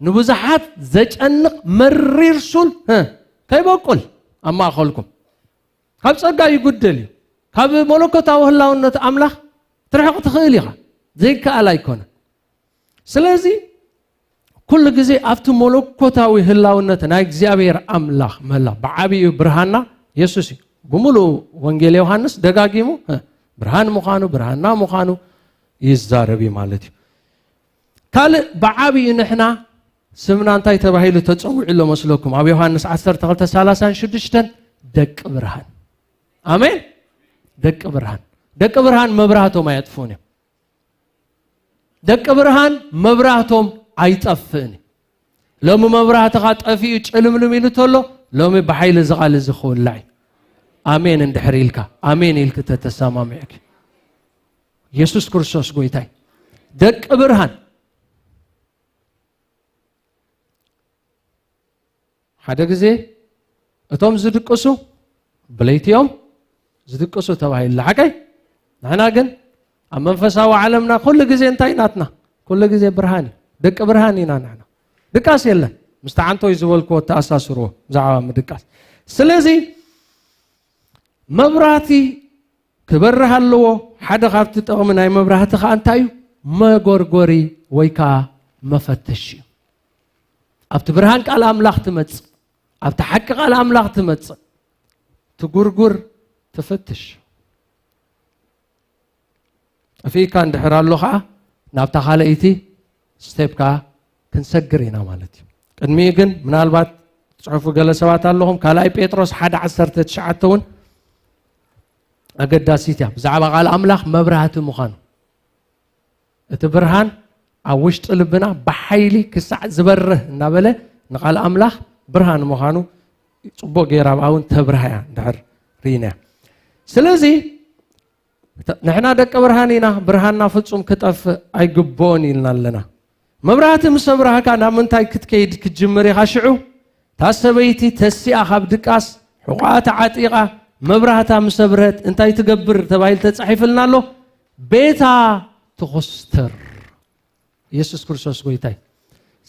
ንብዙሓት ዘጨንቕ መሪር ሱር፣ እ፣ ከይበቁል ኣብ ማእኸልኩም። ካብ ጸጋ ይጉደል እዩ። ካብ መለኮታዊ ህላውነት ኣምላኽ ትርሕቕ ትኽእል ኢኻ። ዘይከኣል ኣይኮነን። ስለዚ ኩሉ ግዜ ኣብቲ መለኮታዊ ህላውነት ናይ እግዚኣብሔር ኣምላኽ ምህላው፣ ብዓቢኡ ብርሃንና የሱስ እዩ። ብምሉእ ወንጌል ዮሃንስ ደጋጊሙ፣ እ፣ ብርሃን ምዃኑ፣ ብርሃንና ምዃኑ ይዛረብ እዩ ማለት እዩ። ካልእ ብዓቢኡ ንሕና ስምና እንታይ ተባሂሉ ተጸዊዑ ኣሎ መስለኩም? ኣብ ዮሃንስ ዓሰርተ ክልተ ሰላሳን ሽዱሽተን ደቂ ብርሃን። ኣሜን። ደቂ ብርሃን፣ ደቂ ብርሃን መብራህቶም ኣየጥፍኡን እዮም። ደቂ ብርሃን መብራህቶም ኣይጠፍእን እዩ። ሎሚ መብራህትኻ ጠፊኡ ጭልምልም ኢሉ ተሎ፣ ሎሚ ብሓይሊ እዚ ቃል እዚ ክውላዕ እዩ። ኣሜን እንድሕር ኢልካ፣ ኣሜን ኢልክ ተተሰማሚዕክ፣ የሱስ ክርስቶስ ጎይታይ። ደቂ ብርሃን፣ ሓደ ግዜ እቶም ዝድቅሱ ብለይቲ እዮም ዝድቅሱ ተባሂሉ። ሓቀይ? ንሕና ግን ኣብ መንፈሳዊ ዓለምና ኩሉ ግዜ እንታይ ናትና? ኩሉ ግዜ ብርሃን እዩ። ደቂ ብርሃን ኢና ንሕና። ድቃስ የለን። ምስቲ ዓንቶይ ዝበልክዎ ተኣሳስርዎ ብዛዕባ ምድቃስ። ስለዚ መብራህቲ ክበርህ ኣለዎ። ሓደ ካብቲ ጥቕሚ ናይ መብራህቲ ከኣ እንታይ እዩ? መጎርጎሪ ወይ ከኣ መፈተሺ እዩ። ኣብቲ ብርሃን ቃል ኣምላኽ ትመጽእ፣ ኣብቲ ሓቂ ቃል ኣምላኽ ትመጽእ፣ ትጉርጉር፣ ትፍትሽ። ጠፊእካ እንድሕር ኣሎ ኸዓ ናብታ ካልኣይቲ ስቴፕ ከኣ ክንሰግር ኢና ማለት እዩ። ቅድሚኡ ግን ምናልባት ጽሑፉ ገለ ሰባት ኣለኹም፣ ካልኣይ ጴጥሮስ ሓደ ዓሰርተ ትሽዓተ እውን ኣገዳሲት እያ፣ ብዛዕባ ቃል ኣምላኽ መብራህቲ ምዃኑ። እቲ ብርሃን ኣብ ውሽጢ ልብና ብሓይሊ ክሳዕ ዝበርህ እናበለ ንቃል ኣምላኽ ብርሃን ምዃኑ ጽቡቕ ገይራ ኣብኣ እውን ተብርሃ እያ እንድሕር ርኢናያ። ስለዚ ንሕና ደቂ ብርሃን ኢና፣ ብርሃንና ፍጹም ክጠፍእ ኣይግብኦን ኢልና ኣለና። መብራህቲ ምስ ኣብራህካ ናብ ምንታይ ክትከይድ ክትጅምር ኢኻ? ሽዑ እታ ሰበይቲ ተሲኣ ካብ ድቃስ ሕቖኣ ተዓጢቓ መብራህታ ምስ ኣብርሀት እንታይ ትገብር ተባሂሉ ተጻሒፍልና ኣሎ? ቤታ ትኹስተር። የሱስ ክርስቶስ ጎይታይ።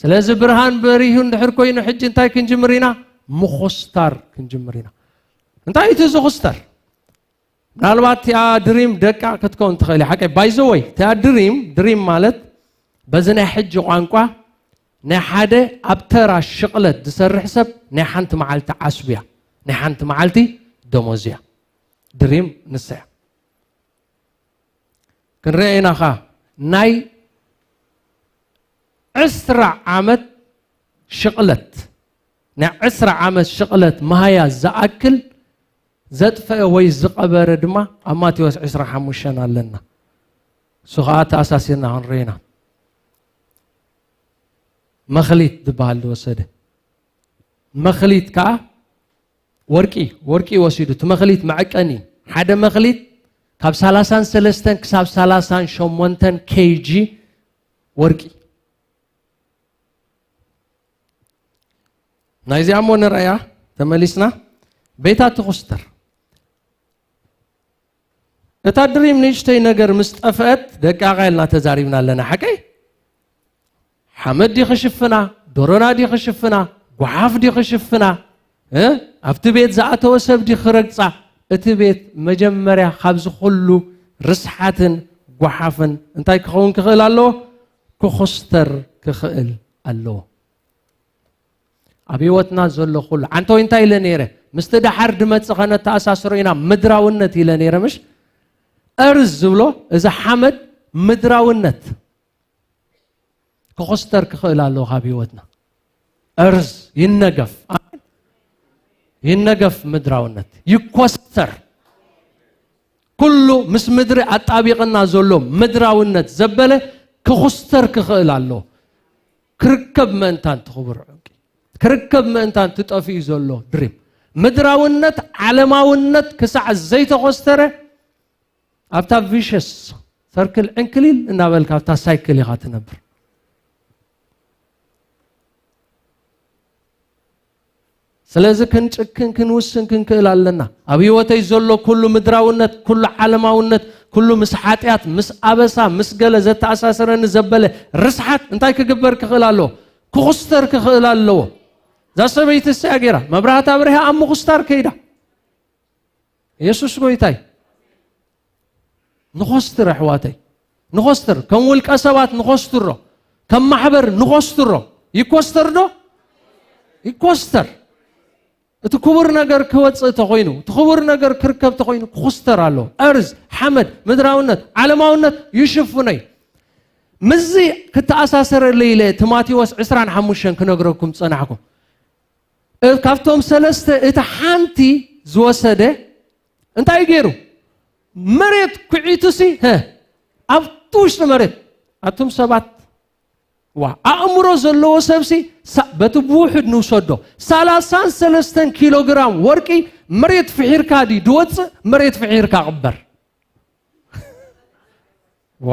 ስለዚ ብርሃን በሪሁ እንድሕር ኮይኑ ሕጂ እንታይ ክንጅምር ኢና? ምኹስታር ክንጅምር ኢና። እንታይ እቲ ዝኹስተር? ምናልባት እቲኣ ድሪም ደቃ ክትከውን ትኽእል እያ። ሓቀይ? By the way፣ እቲኣ ድሪም፣ ድሪም ማለት በዚ ናይ ሕጂ ቋንቋ ናይ ሓደ ኣብ ተራ ሽቕለት ዝሰርሕ ሰብ ናይ ሓንቲ መዓልቲ ዓስቡ እያ። ናይ ሓንቲ መዓልቲ ደሞዝ እያ። ድሪም ንሳ እያ። ክንርአ ኢና ኸዓ ናይ ዕስራ ዓመት ሽቕለት፣ ናይ ዕስራ ዓመት ሽቕለት መሃያ ዝኣክል ዘጥፈአ ወይ ዝቐበረ ድማ ኣብ ማቴዎስ ዕስራ ሓሙሽተ ኣለና። እሱ ኸዓ ተኣሳሲርና ክንርኢ ኢና። መኽሊት ዝበሃል ዝወሰደ። መኽሊት ከኣ ወርቂ፣ ወርቂ ወሲዱ። እቲ መኽሊት መዐቀኒ። ሓደ መኽሊት ካብ ሰላሳን ሰለስተን ክሳብ ሰላሳን ሸሞንተን ኬጂ ወርቂ። ናይዚኣ እሞ ንረኣያ ተመሊስና። ቤታ ትኹስተር። እታ ድሪም ንእሽተይ ነገር ምስ ጠፍአት ደቃቃ ኢልና ተዛሪብና ኣለና። ሓቀይ? ሓመድ ዲ ክሽፍና? ዶሮና ዲ ክሽፍና? ጓሓፍ ዲ ክሽፍና? እ? ኣብቲ ቤት ዝኣተወ ሰብ ዲ ክረግጻ? እቲ ቤት መጀመርያ ካብዚ ኩሉ ርስሓትን ጓሓፍን እንታይ ክኸውን ክኽእል ኣለዎ? ክኹስተር ክኽእል ኣለዎ። ኣብ ህይወትና ዘሎ ኩሉ፣ ዓንተወይ እንታይ ኢለ ነይረ? ምስቲ ደሓር ድመጽእ ኸነተኣሳስሮ ኢና፣ ምድራውነት ኢለ ነይረ፣ ምሽ? እርዝ ዝብሎ፣ እዚ ሓመድ ምድራውነት ክኹስተር ክኽእል ኣለዎ ካብ ህይወትና። እርዝ ይነገፍ። ኣሜን። ይነገፍ ምድራውነት። ይኮስተር። ኩሉ ምስ ምድሪ ኣጣቢቕና ዘሎ ምድራውነት ዘበለ ክኹስተር ክኽእል ኣለዎ። ክርከብ ምእንታን እቲ ክቡር ዕንቂ። ክርከብ ምእንታን እቲ ጠፊኡ ዘሎ ድሪም። ምድራውነት፣ ዓለማውነት ክሳዕ ዘይተኾስተረ ኣብታ ቪሸስ ሰርክል ዕንክሊል እናበልካ ኣብታ ሳይክል ኢኻ ትነብር። ስለዚ ክንጭክን ክንውስን ክንክእል ኣለና። ኣብ ህይወተይ ዘሎ ኩሉ ምድራውነት፣ ኩሉ ዓለማውነት፣ ኩሉ ምስ ሓጢኣት፣ ምስ ኣበሳ፣ ምስ ገለ ዘተኣሳስረኒ ዘበለ ርስሓት እንታይ ክግበር ክኽእል ኣለዎ? ክኹስተር ክኽእል ኣለዎ። እዛ ሰበይቲ እዚኣ ገይራ፣ መብራህታ ኣብሪሃ ኣብ ምኹስታር ከይዳ። የሱስ ጎይታይ። ንኾስትር ኣሕዋተይ፣ ንኾስትር። ከም ውልቀ ሰባት ንኾስትሮ፣ ከም ማሕበር ንኾስትሮ። ይኮስተር ዶ? ይኮስተር። እቲ ክቡር ነገር ክወፅእ ተኾይኑ፣ እቲ ክቡር ነገር ክርከብ ተኾይኑ ክኹስተር ኣለዎ። እርዝ፣ ሓመድ፣ ምድራውነት፣ ዓለማውነት ይሽፍኖ እዩ። ምስዚ ክተኣሳሰረለይ ኢለ እቲ ማቴዎስ ዕስራን ሓሙሽተን ክነግረኩም ጸናሕኩ። እ-፣ ካብቶም ሰለስተ እቲ ሓንቲ ዝወሰደ እንታይ ገይሩ? መሬት ኩዒቱሲ፣ ሀ፣ ኣብቲ ውሽጢ መሬት። ኣቱም ሰባት፣ ዋ፣ ኣእምሮ ዘለዎ ሰብሲ ሳ-፣ በቲ ብውሑድ ንውሰዶ። ሰላሳን ሰለስተን ኪሎ ግራም ወርቂ መሬት ፍሒርካ ድዩ ድወፅእ? መሬት ፍሒርካ ቅበር። ዋ፣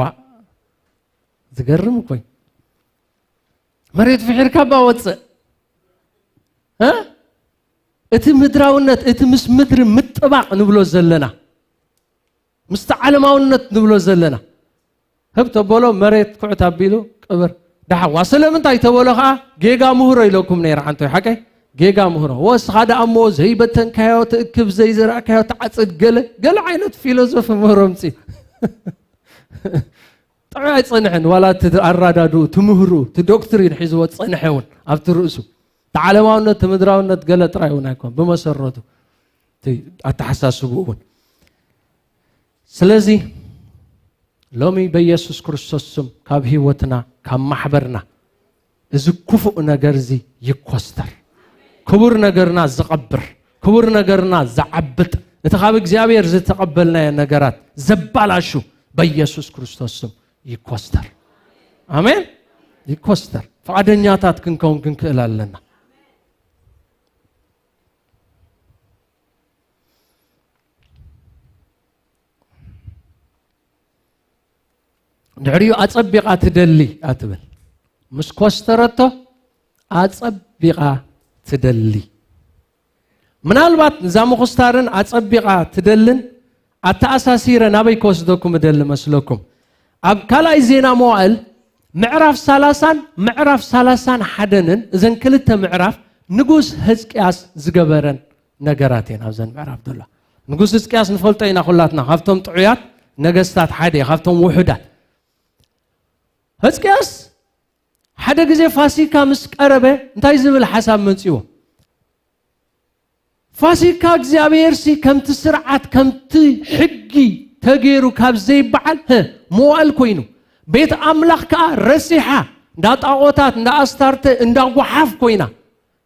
ዝገርም እኮ እዩ። መሬት ፍሒርካ እባ ወፅእ። እ? እቲ ምድራውነት፣ እቲ ምስ ምድሪ ምጥባቕ ንብሎ ዘለና፣ ምስቲ ዓለማውነት ንብሎ ዘለና፣ ህብ ተበሎ መሬት ኩዕት ኣቢሉ ቅብር። ደሓዋ ስለምንታይ ተበሎ ከዓ ጌጋ ምህሮ ኢለኩም ነይረ። ዓንቶይ ሓቀይ ጌጋ ምህሮ። ወስኻ ደኣ እሞ ዘይበተንካዮ ትእክብ፣ ዘይዘራእካዮ ትዓፅድ፣ ገለ ገለ ዓይነት ፊሎዞፊ ምህሮ ምፅኡ። ጥዑይ ኣይጸንሐን፣ ዋላ እቲ ኣራዳድኡ፣ ትምህሩ፣ እቲ ዶክትሪን ሒዝዎ ዝጸንሐ እውን ኣብቲ ርእሱ። እቲ ዓለማውነት፣ እቲ ምድራውነት ገለ ጥራይ እውን ኣይኮን፣ ብመሰረቱ እቲ ኣተሓሳስብኡ እውን። ስለዚ ሎሚ በኢየሱስ ክርስቶስ ስም ካብ ህይወትና፣ ካብ ማሕበርና፣ እዚ ክፉእ ነገር እዚ ይኮስተር። ክቡር ነገርና ዝቐብር፣ ክቡር ነገርና ዝዓብጥ፣ እቲ ካብ እግዚኣብሔር ዝተቐበልናዮ ነገራት ዘባላሹ በኢየሱስ ክርስቶስ ስም ይኮስተር። ኣሜን። ይኮስተር። ፍቓደኛታት ክንከውን ክንክእል ኣለና። ድሕሪኡ ኣጸቢቓ ትደሊ እያ ትብል። ምስ ኮስተረቶ ኣጸቢቓ ትደሊ። ምናልባት እዛ ምኹስታርን ኣጸቢቓ ትደልን ኣተኣሳሲረ ናበይ ክወስደኩም እደሊ መስለኩም? ኣብ ካልኣይ ዜና መዋእል ምዕራፍ ሰላሳን ምዕራፍ ሰላሳን ሓደን እዘን ክልተ ምዕራፍ ንጉስ ህዝቅያስ ዝገበረን ነገራት እየን ኣብዘን ምዕራፍ ዘሎ። ንጉስ ህዝቅያስ ንፈልጦ ኢና ኩላትና፣ ካብቶም ጥዑያት ነገስታት ሓደ፣ ካብቶም ውሑዳት። ህዝቅያስ ሓደ ግዜ ፋሲካ ምስ ቀረበ እንታይ ዝብል ሓሳብ መጺዎ? ፋሲካ እግዚኣብሔር ሲ ከምቲ ስርዓት፣ ከምቲ ሕጊ ተገይሩ ካብ ዘይበዓል፣ ህ፣ መዋእል ኮይኑ፣ ቤት ኣምላኽ ከኣ ረሲሓ፣ እንዳ ጣዖታት፣ እንዳ ኣስታርተ፣ እንዳ ጓሓፍ ኮይና፣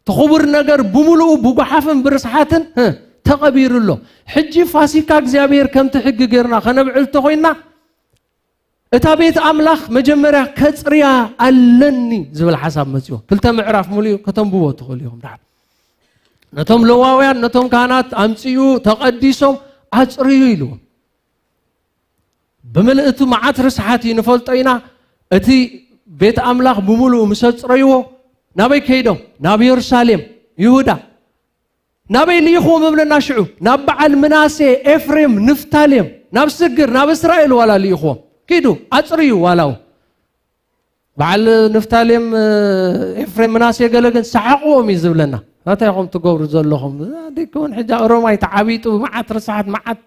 እቲ ክቡር ነገር ብምሉኡ ብጓሓፍን ብርስሓትን፣ ህ፣ ተቐቢሩ ኣሎ። ሕጂ ፋሲካ እግዚኣብሔር ከምቲ ሕጊ ገይርና ከነብዕል እንተኾይንና፣ እታ ቤት ኣምላኽ መጀመርያ ከጽርያ ኣለኒ ዝብል ሓሳብ መጽዮ። ክልተ ምዕራፍ ሙሉእ ከተንብቦ ትኽእሉ ኢኹም። ድሓር ነቶም ለዋውያን፣ ነቶም ካህናት ኣምጽኡ፣ ተቐዲሶም ኣጽርዩ ኢልዎም። ብምልእቱ መዓት ርስሓት እዩ ንፈልጦ ኢና። እቲ ቤት ኣምላኽ ብምሉኡ ምስ ኣጽረይዎ፣ ናበይ ከይዶም? ናብ የሩሳሌም፣ ይሁዳ። ናበይ ልኢኽዎም እብለና ሽዑ? ናብ በዓል ምናሴ፣ ኤፍሬም፣ ንፍታሌም፣ ናብ ስግር፣ ናብ እስራኤል ዋላ ልኢኽዎም። ኪዱ፣ ኣጽርዩ ዋላ እውን። በዓል ንፍታሌም፣ ኤፍሬም፣ ምናሴ ገለ ግን ሰሓቕዎም እዩ ዝብለና። እንታይ ኢኹም ትገብሩ ዘለኹም? ደይከውን ሕጂ ሮማይ ተዓቢጡ፣ መዓት ርስሓት፣ መዓት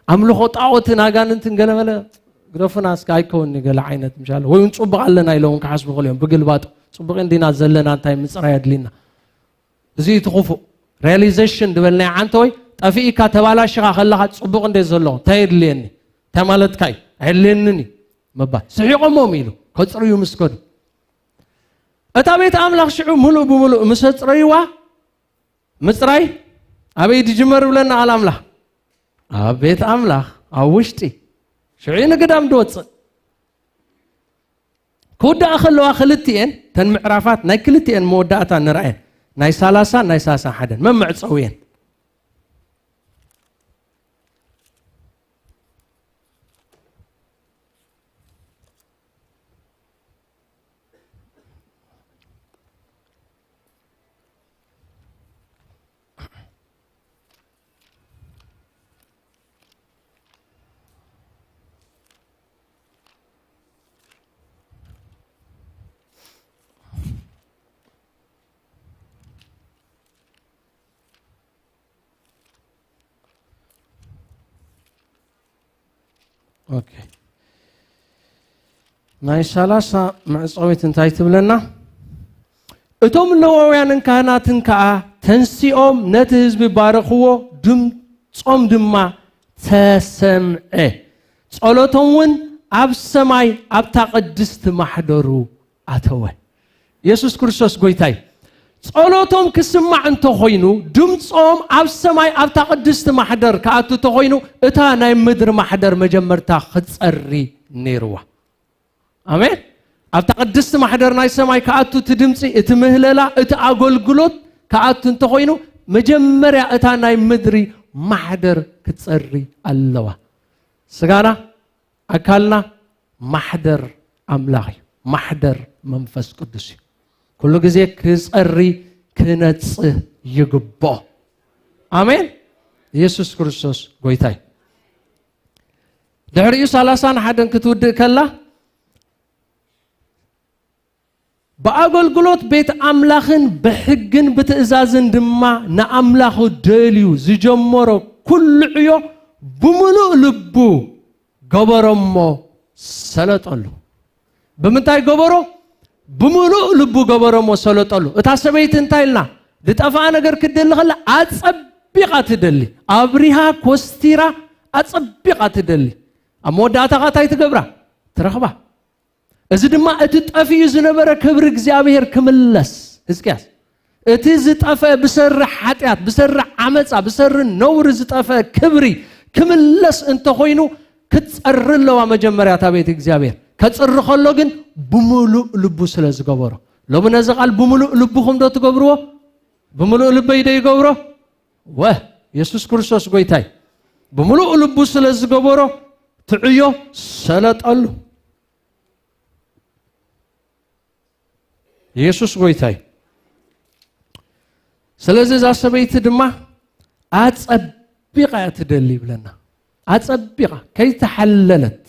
ኣምልኾ ጣዖትን ኣጋንንትን ገለ መለ ግደፉና እስከ፣ ኣይከውን ገለ ዓይነት ምሻለ። ወይ እውን ጽቡቕ ኣለና ኢሎም ክሓስቡ ይኽእሉ እዮም። ብግልባጡ፣ ጽቡቕ እንዲና ዘለና፣ እንታይ ምጽራይ ኣድሊና? እዚ እቲ ክፉእ ሪያሊዜሽን ዝበልናዮ ዓንተ ወይ ጠፊእካ ተባላሽኻ ከለኻ ጽቡቕ እንደ ዘለኹ እንታይ የድልየኒ? እንታይ ማለትካ እዩ? ኣየድልየንን እዩ ምባል። ስሒቖሞም ኢሉ ከጽርዩ ምስ ከዱ፣ እታ ቤት ኣምላኽ ሽዑ ምሉእ ብምሉእ ምስ ኣጽረይዋ፣ ምጽራይ ኣበይ ድጅመር ብለና ቃል ኣምላኽ? ኣብ ቤት ኣምላኽ፣ ኣብ ውሽጢ። ሽዑ ንግዳም ድወጽእ። ክውዳኣ ከለዋ ክልቲኤን፣ ተን ምዕራፋት ናይ ክልቲኤን መወዳእታ ንርኣየን። ናይ ሰላሳ፣ ናይ ሰላሳ ሓደን መመዕጸዊየን። ኦኬ። ናይ ሰላሳ መዕጸዊት እንታይ ትብለና? እቶም ሌዋውያንን ካህናትን ከኣ ተንሲኦም ነቲ ህዝቢ ባረኽዎ፣ ድምጾም ድማ ተሰምዐ። ጸሎቶም እውን ኣብ ሰማይ ኣብታ ቅድስቲ ማሕደሩ ኣተወ። የሱስ ክርስቶስ ጎይታይ። ጸሎቶም ክስማዕ እንተኾይኑ፣ ድምጾም ኣብ ሰማይ ኣብታ ቅድስቲ ማሕደር ክኣቱ እንተኾይኑ፣ እታ ናይ ምድሪ ማሕደር መጀመርታ ክጸሪ ነይርዋ። ኣሜን። ኣብታ ቅድስቲ ማሕደር ናይ ሰማይ ክኣቱ እቲ ድምጺ፣ እቲ ምህለላ፣ እቲ ኣገልግሎት ክኣቱ እንተኾይኑ፣ መጀመርያ እታ ናይ ምድሪ ማሕደር ክትጸሪ ኣለዋ። ስጋና፣ ኣካልና ማሕደር ኣምላኽ እዩ። ማሕደር መንፈስ ቅዱስ እዩ። ኩሉ ግዜ ክጸሪ ክነጽህ ይግብኦ። ኣሜን። የሱስ ክርስቶስ ጎይታ እዩ። ድሕሪኡ ሰላሳን ሓደን ክትውድእ ከላ፣ ብኣገልግሎት ቤት ኣምላኽን ብሕግን ብትእዛዝን ድማ ንኣምላኹ ደልዩ ዝጀመሮ ኩሉ ዕዮ ብምሉእ ልቡ ገበሮ እሞ ሰለጠሉ። ብምንታይ ገበሮ? ብምሉእ ልቡ ገበሮ እሞ ሰለጠሉ። እታ ሰበይቲ እንታይ ኢልና? ዝጠፍኣ ነገር ክትደሊ ከላ ኣጸቢቓ ትደሊ። ኣብሪሃ ኮስቲራ ኣጸቢቓ ትደሊ። ኣብ መወዳእታ ኸኣ እንታይ ትገብራ? ትረኽባ። እዚ ድማ እቲ ጠፊኡ ዝነበረ ክብሪ እግዚኣብሔር ክምለስ። ህዝቅያስ፣ እቲ ዝጠፍአ ብሰሪ ሓጢኣት፣ ብሰሪ ዓመጻ፣ ብሰሪ ነውሪ ዝጠፍአ ክብሪ ክምለስ እንተኾይኑ፣ ክትጸሪ ኣለዋ መጀመርያ እታ ቤት እግዚኣብሔር። ከጽሪ ከሎ ግን ብምሉእ ልቡ ስለ ዝገበሮ። ሎሚ ነዚ ቃል ብምሉእ ልብኹም ዶ ትገብርዎ? ብምሉእ ልበይ ዶ ይገብሮ? ወ፣ የሱስ ክርስቶስ ጎይታይ። ብምሉእ ልቡ ስለ ዝገበሮ፣ ትዕዮ ሰለጠሉ። የሱስ ጎይታይ። ስለዚ እዛ ሰበይቲ ድማ ኣጸቢቓ እያ ትደሊ ይብለና። ኣጸቢቓ፣ ከይተሓለለት።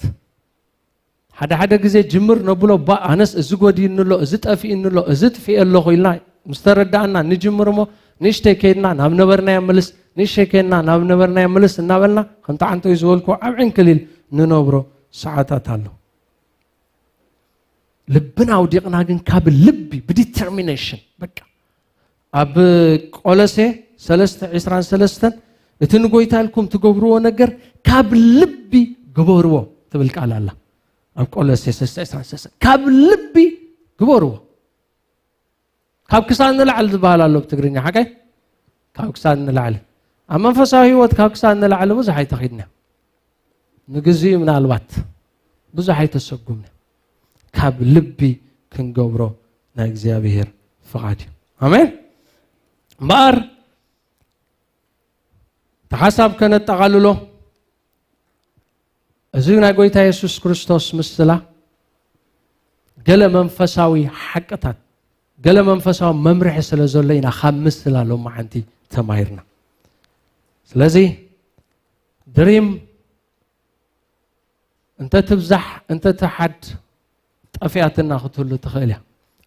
ሓደ ሓደ ግዜ ጅምር ነብሎ፣ ባ፣ ኣነስ እዚ ጎዲእኒ ኣሎ፣ እዚ ጠፊእኒ ኣሎ፣ እዚ ጥፊኤ ኣለኹ ኢልና ምስ ተረዳእና ንጅምር እሞ፣ ንእሽተይ ከይድና ናብ ነበርናዮ ምልስ፣ ንእሽተይ ከይድና ናብ ነበርናዮ ምልስ እናበልና፣ ከምቲ ዓንተይ ዝበልኩ ኣብ ዕንክሊል ንነብሮ ሰዓታት ኣሎ። ልብና ኣውዲቕና ግን ካብ ልቢ ብዲተርሚኔሽን በቃ ኣብ ቆሎሴ ሰለስተ ዕስራን ሰለስተን እቲ ንጎይታ ኢልኩም ትገብርዎ ነገር ካብ ልቢ ግበርዎ ትብል ቃል ኣላ። ኣብ ቆሎሴ ሰለስተ ዕስራን ሰለስተን ካብ ልቢ ግበርዎ። ካብ ክሳድ ንላዕሊ ዝበሃል ኣሎ ብትግርኛ ሓቀይ? ካብ ክሳድ ንላዕሊ። ኣብ መንፈሳዊ ህይወት ካብ ክሳድ ንላዕሊ ብዙሕ ኣይተኺድና። ንግዚኡ ምናልባት ብዙሕ ኣይተሰጉምና። ካብ ልቢ ክንገብሮ ናይ እግዚኣብሔር ፍቓድ እዩ። ኣሜን። እምበኣር እቲ ሓሳብ ከነጠቓልሎ፣ እዚ ናይ ጎይታ የሱስ ክርስቶስ ምስላ ገለ መንፈሳዊ ሓቅታት፣ ገለ መንፈሳዊ መምርሒ ስለ ዘሎ ኢና ካብ ምስላ ሎማዓንቲ ተማሂርና። ስለዚ ድሪም እንተ ትብዛሕ እንተ ትሓድ ጠፊኣትና ክትህሉ ትኽእል እያ።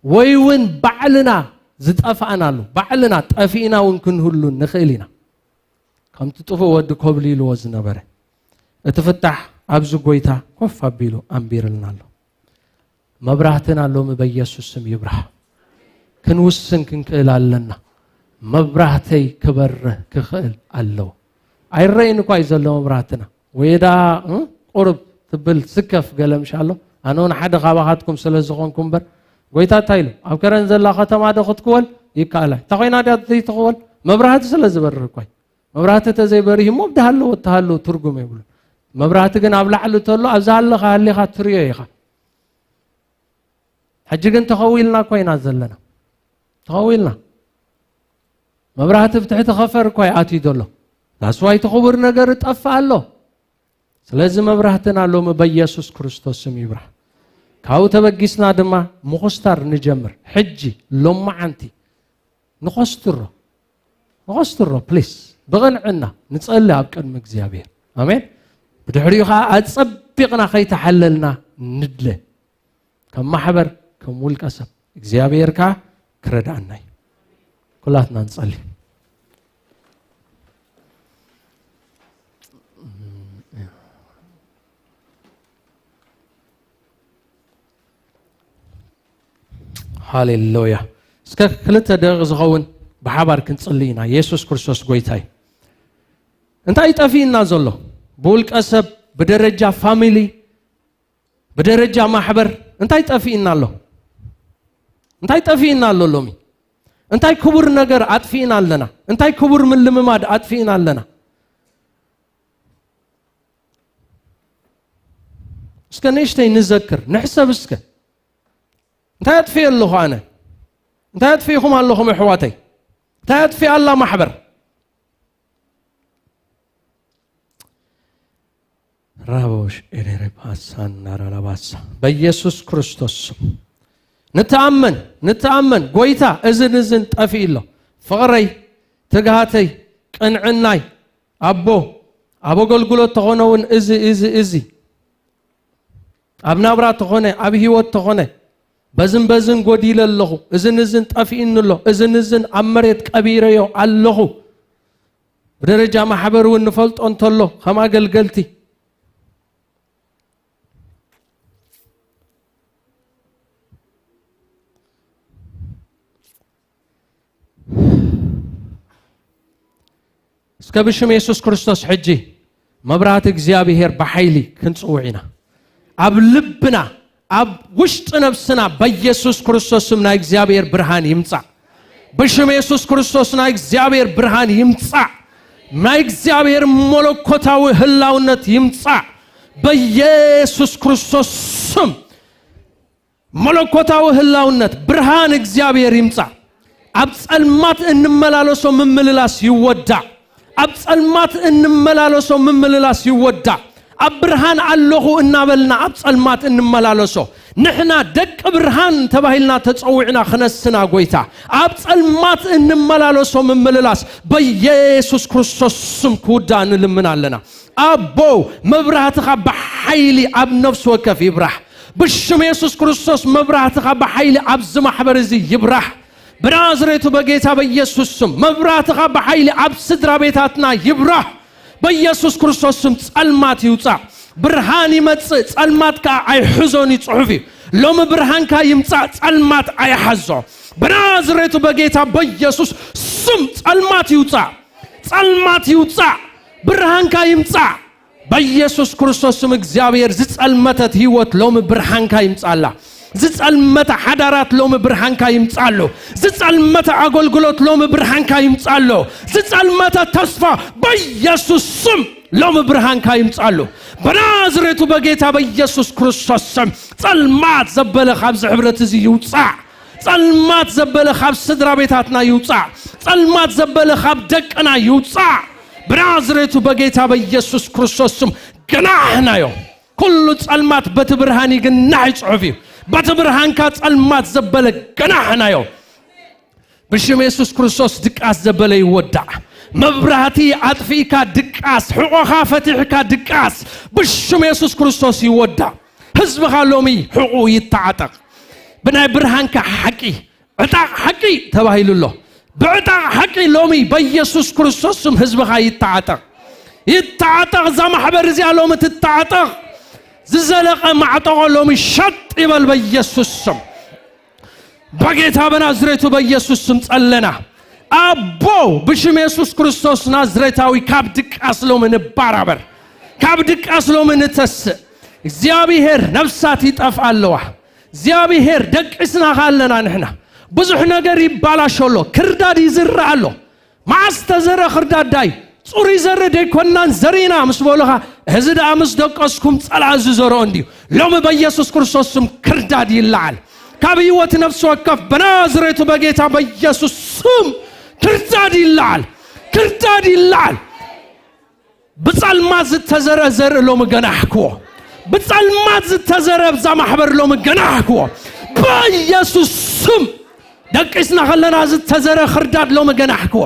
ወይ እውን ባዕልና ዝጠፋእናሉ፣ ባዕልና ጠፊእና እውን ክንህሉ ንኽእል ኢና። ከምቲ ጥፉእ ወዲ ኮብሊልዎ ዝነበረ እቲ ፍታሕ ኣብዚ ጎይታ ኮፍ ኣቢሉ ኣንቢርልና ኣሎ። መብራህትና ሎሚ በኢየሱስ ስም ይብራህ። ክንውስን ክንክእል ኣለና። መብራህተይ ክበርህ ክኽእል ኣለዎ። ኣይረእን እኳ እዩ ዘሎ መብራህትና። ወይ ደኣ፣ እ፣ ቁሩብ ትብል ስከፍ ገለ ምሽ ኣሎ። ኣነ እውን ሓደ ካባኻትኩም ስለ ዝኾንኩ እምበር፣ ጎይታ እንታይ ኢሉ? ኣብ ከረን ዘላ ከተማ ዶ ክትክወል ይከኣላ? እንታ ኮይና ድያ ዘይትኽወል? መብራህቲ ስለ ዝበርህ እኳ እዩ። መብራህቲ ተዘይበሪህ እሞ ብድሃለዎ እተሃለዎ ትርጉም የብሉን። መብራህቲ ግን ኣብ ላዕሊ ተሎ፣ ኣብ ዝሃለኻ ሃሊኻ ትርእዮ ኢኻ። ሕጂ ግን ተኸዊልና እኮ ኢና ዘለና። ተኸዊልና። መብራህቲ ብትሕቲ ኸፈር እኮ እዩ ኣትዩ ዘሎ። ዳስዋይ እቲ ክቡር ነገር እጠፍእ ኣሎ። ስለዚ መብራህትና ሎሚ በኢየሱስ ክርስቶስ ስም ይብራህ። ካብኡ ተበጊስና ድማ ምኹስታር ንጀምር። ሕጂ፣ ሎማዓንቲ፣ ንኸስትሮ። ንኸስትሮ፣ ፕሊስ። ብቕንዕና ንጸሊ ኣብ ቅድሚ እግዚኣብሔር። ኣሜን። ብድሕሪኡ ኸዓ ኣጸቢቕና ከይተሓለልና ንድለ። ከም ማሕበር፣ ከም ውልቀ ሰብ፣ እግዚኣብሔር ከኣ ክረድኣና እዩ። ኩላትና ንጸሊ። ሃሌሉያ። እስከ ክልተ ደቂቕ ዝኸውን ብሓባር ክንጽሊ ኢና። የሱስ ክርስቶስ ጎይታ እዩ። እንታይ ጠፊእና ዘሎ? ብውልቀ ሰብ፣ ብደረጃ ፋሚሊ፣ ብደረጃ ማሕበር እንታይ ጠፊእና ኣሎ? እንታይ ጠፊእና ኣሎ ሎሚ? እንታይ ክቡር ነገር ኣጥፊእና ኣለና? እንታይ ክቡር ምልምማድ ኣጥፊእና ኣለና? እስከ ንእሽተይ ንዘክር፣ ንሕሰብ እስከ። እንታይ ኣጥፊኤ ኣለኹ ኣነ? እንታይ ኣጥፊእኹም ኣለኹም ኣሕዋተይ? እንታይ ኣጥፊኣ ኣላ ማሕበር? ራቦሽ ኤሬሬ ፓሳን ናራላባሳ። በኢየሱስ ክርስቶስ ስም። ንተኣመን፣ ንተኣመን። ጎይታ፣ እዝን እዝን ጠፊእ ኣሎ። ፍቕረይ፣ ትግሃተይ፣ ቅንዕናይ፣ ኣቦ፣ ኣብ ኣገልግሎት ተኾነ እውን እዚ፣ እዚ፣ እዚ። ኣብ ናብራ ተኾነ፣ ኣብ ህይወት ተኾነ፣ በዝን በዝን ጎዲለ ኣለኹ፣ እዝን እዝን ጠፊእኒ ኣሎ፣ እዝን እዝን ኣብ መሬት ቀቢረዮ ኣለኹ። ብደረጃ ማሕበር እውን ንፈልጦ እንተሎ፣ ከም ኣገልገልቲ። እስከ ብሽም የሱስ ክርስቶስ ሕጂ መብራህቲ እግዚኣብሔር ብሓይሊ ክንጽውዕ ኢና። ኣብ ልብና፣ ኣብ ውሽጢ ነብስና በኢየሱስ ክርስቶስ ስም ናይ እግዚኣብሔር ብርሃን ይምጻእ። ብሽም የሱስ ክርስቶስ ናይ እግዚኣብሔር ብርሃን ይምጻእ። ናይ እግዚኣብሔር መለኮታዊ ህላውነት ይምጻእ። በኢየሱስ ክርስቶስ ስም መለኮታዊ ህላውነት ብርሃን እግዚኣብሔር ይምጻእ። ኣብ ጸልማት እንመላለሶ ምምልላስ ይወዳእ። ኣብ ጸልማት እንመላለሶ ምምልላስ ይወዳእ። ኣብ ብርሃን ኣለኹ እናበልና ኣብ ጸልማት እንመላለሶ፣ ንሕና ደቂ ብርሃን ተባሂልና ተጸዊዕና ክነስና ጎይታ፣ ኣብ ጸልማት እንመላለሶ ምምልላስ በኢየሱስ ክርስቶስ ስም ክውዳእ ንልምን ኣለና። ኣቦ፣ መብራህትኻ ብሓይሊ ኣብ ነፍሲ ወከፍ ይብራህ። ብሽም የሱስ ክርስቶስ መብራህትኻ ብሓይሊ ኣብዚ ማሕበር እዚ ይብራህ። ብናዝሬቱ በጌታ በኢየሱስ ስም መብራህትኻ ብሓይሊ ኣብ ስድራ ቤታትና ይብራህ። በኢየሱስ ክርስቶስ ስም ጸልማት ይውጻእ፣ ብርሃን ይመጽእ፣ ጸልማት ከኣ ኣይሕዞን እዩ ጽሑፍ እዩ። ሎሚ ብርሃንካ ይምጻእ፣ ጸልማት ኣይሓዞ። ብናዝሬቱ በጌታ በኢየሱስ ስም ጸልማት ይውጻእ፣ ጸልማት ይውጻእ፣ ብርሃንካ ይምጻእ። በኢየሱስ ክርስቶስ ስም እግዚኣብሔር ዝጸልመተት ህይወት ሎሚ ብርሃንካ ይምጻላ። ዝጸልመተ ሓዳራት ሎሚ ብርሃንካ ይምጻሉ። ዝጸልመተ ኣገልግሎት ሎሚ ብርሃንካ ይምጻሉ። ዝጸልመተ ተስፋ በኢየሱስ ስም ሎሚ ብርሃንካ ይምጻሉ። በናዝሬቱ በጌታ በኢየሱስ ክርስቶስ ስም ጸልማት ዘበለ ካብዚ ሕብረት እዚ ይውጻእ። ጸልማት ዘበለ ካብ ስድራ ቤታትና ይውጻእ። ጸልማት ዘበለ ካብ ደቅና ይውጻእ። ብናዝሬቱ በጌታ በኢየሱስ ክርስቶስ ስም ገናሕናዮ። ኩሉ ጸልማት በቲ ብርሃን ይግናሕ ይጽሑፍ እዩ። በቲ ብርሃንካ ጸልማት ዘበለ ገናሕናዮ። ብሽም የሱስ ክርስቶስ ድቃስ ዘበለ ይወዳእ። መብራህቲ ኣጥፊእካ ድቃስ፣ ሕቖኻ ፈቲሕካ ድቃስ፣ ብሽም የሱስ ክርስቶስ ይወዳእ። ህዝብኻ ሎሚ ሕቑ ይተዓጠቕ። ብናይ ብርሃንካ ሓቂ፣ ዕጣቕ ሓቂ ተባሂሉ ኣሎ። ብዕጣቕ ሓቂ ሎሚ በኢየሱስ ክርስቶስ ስም ህዝብኻ ይተዓጠቕ። ይተዓጠቕ፣ እዛ ማሕበር እዚኣ ሎሚ ትተዓጠቕ። ዝዘለቐ ማዕጠቖ ሎሚ ሸጥ ይበል በኢየሱስ ስም። በጌታ በናዝሬቱ በኢየሱስ ስም ጸለና። ኣቦ፣ ብሽም የሱስ ክርስቶስ ናዝሬታዊ ካብ ድቃስ ሎሚ ንባራበር። ካብ ድቃስ ሎሚ ንተስእ። እግዚኣብሔር፣ ነፍሳት ይጠፍኣ ኣለዋ። እግዚኣብሔር፣ ደቂስናኻ ኣለና ንሕና። ብዙሕ ነገር ይባላሾ ኣሎ። ክርዳድ ይዝራእ ኣሎ። መዓስ ተዘረ ክርዳድ ዳይ? ጽሩይ ዘረ ደይኮናን ዘሪእና ምስ በሉኻ፣ እዚ ደኣ ምስ ደቀስኩም ጸላእ ዝዘርኦ እንድዩ። ሎሚ በኢየሱስ ክርስቶስ ስም ክርዳድ ይለዓል። ካብ ህይወት ነፍሲ ወከፍ በናዝሬቱ በጌታ በኢየሱስ ስም ክርዳድ ይለዓል። ክርዳድ ይለዓል። ብጸልማት ዝተዘረ ዘርኢ ሎሚ ገናሕክዎ። ብጸልማት ዝተዘረ ኣብዛ ማሕበር ሎሚ ገናሕክዎ። በኢየሱስ ስም ደቂስና ከለና ዝተዘረ ክርዳድ ሎሚ ገናሕክዎ።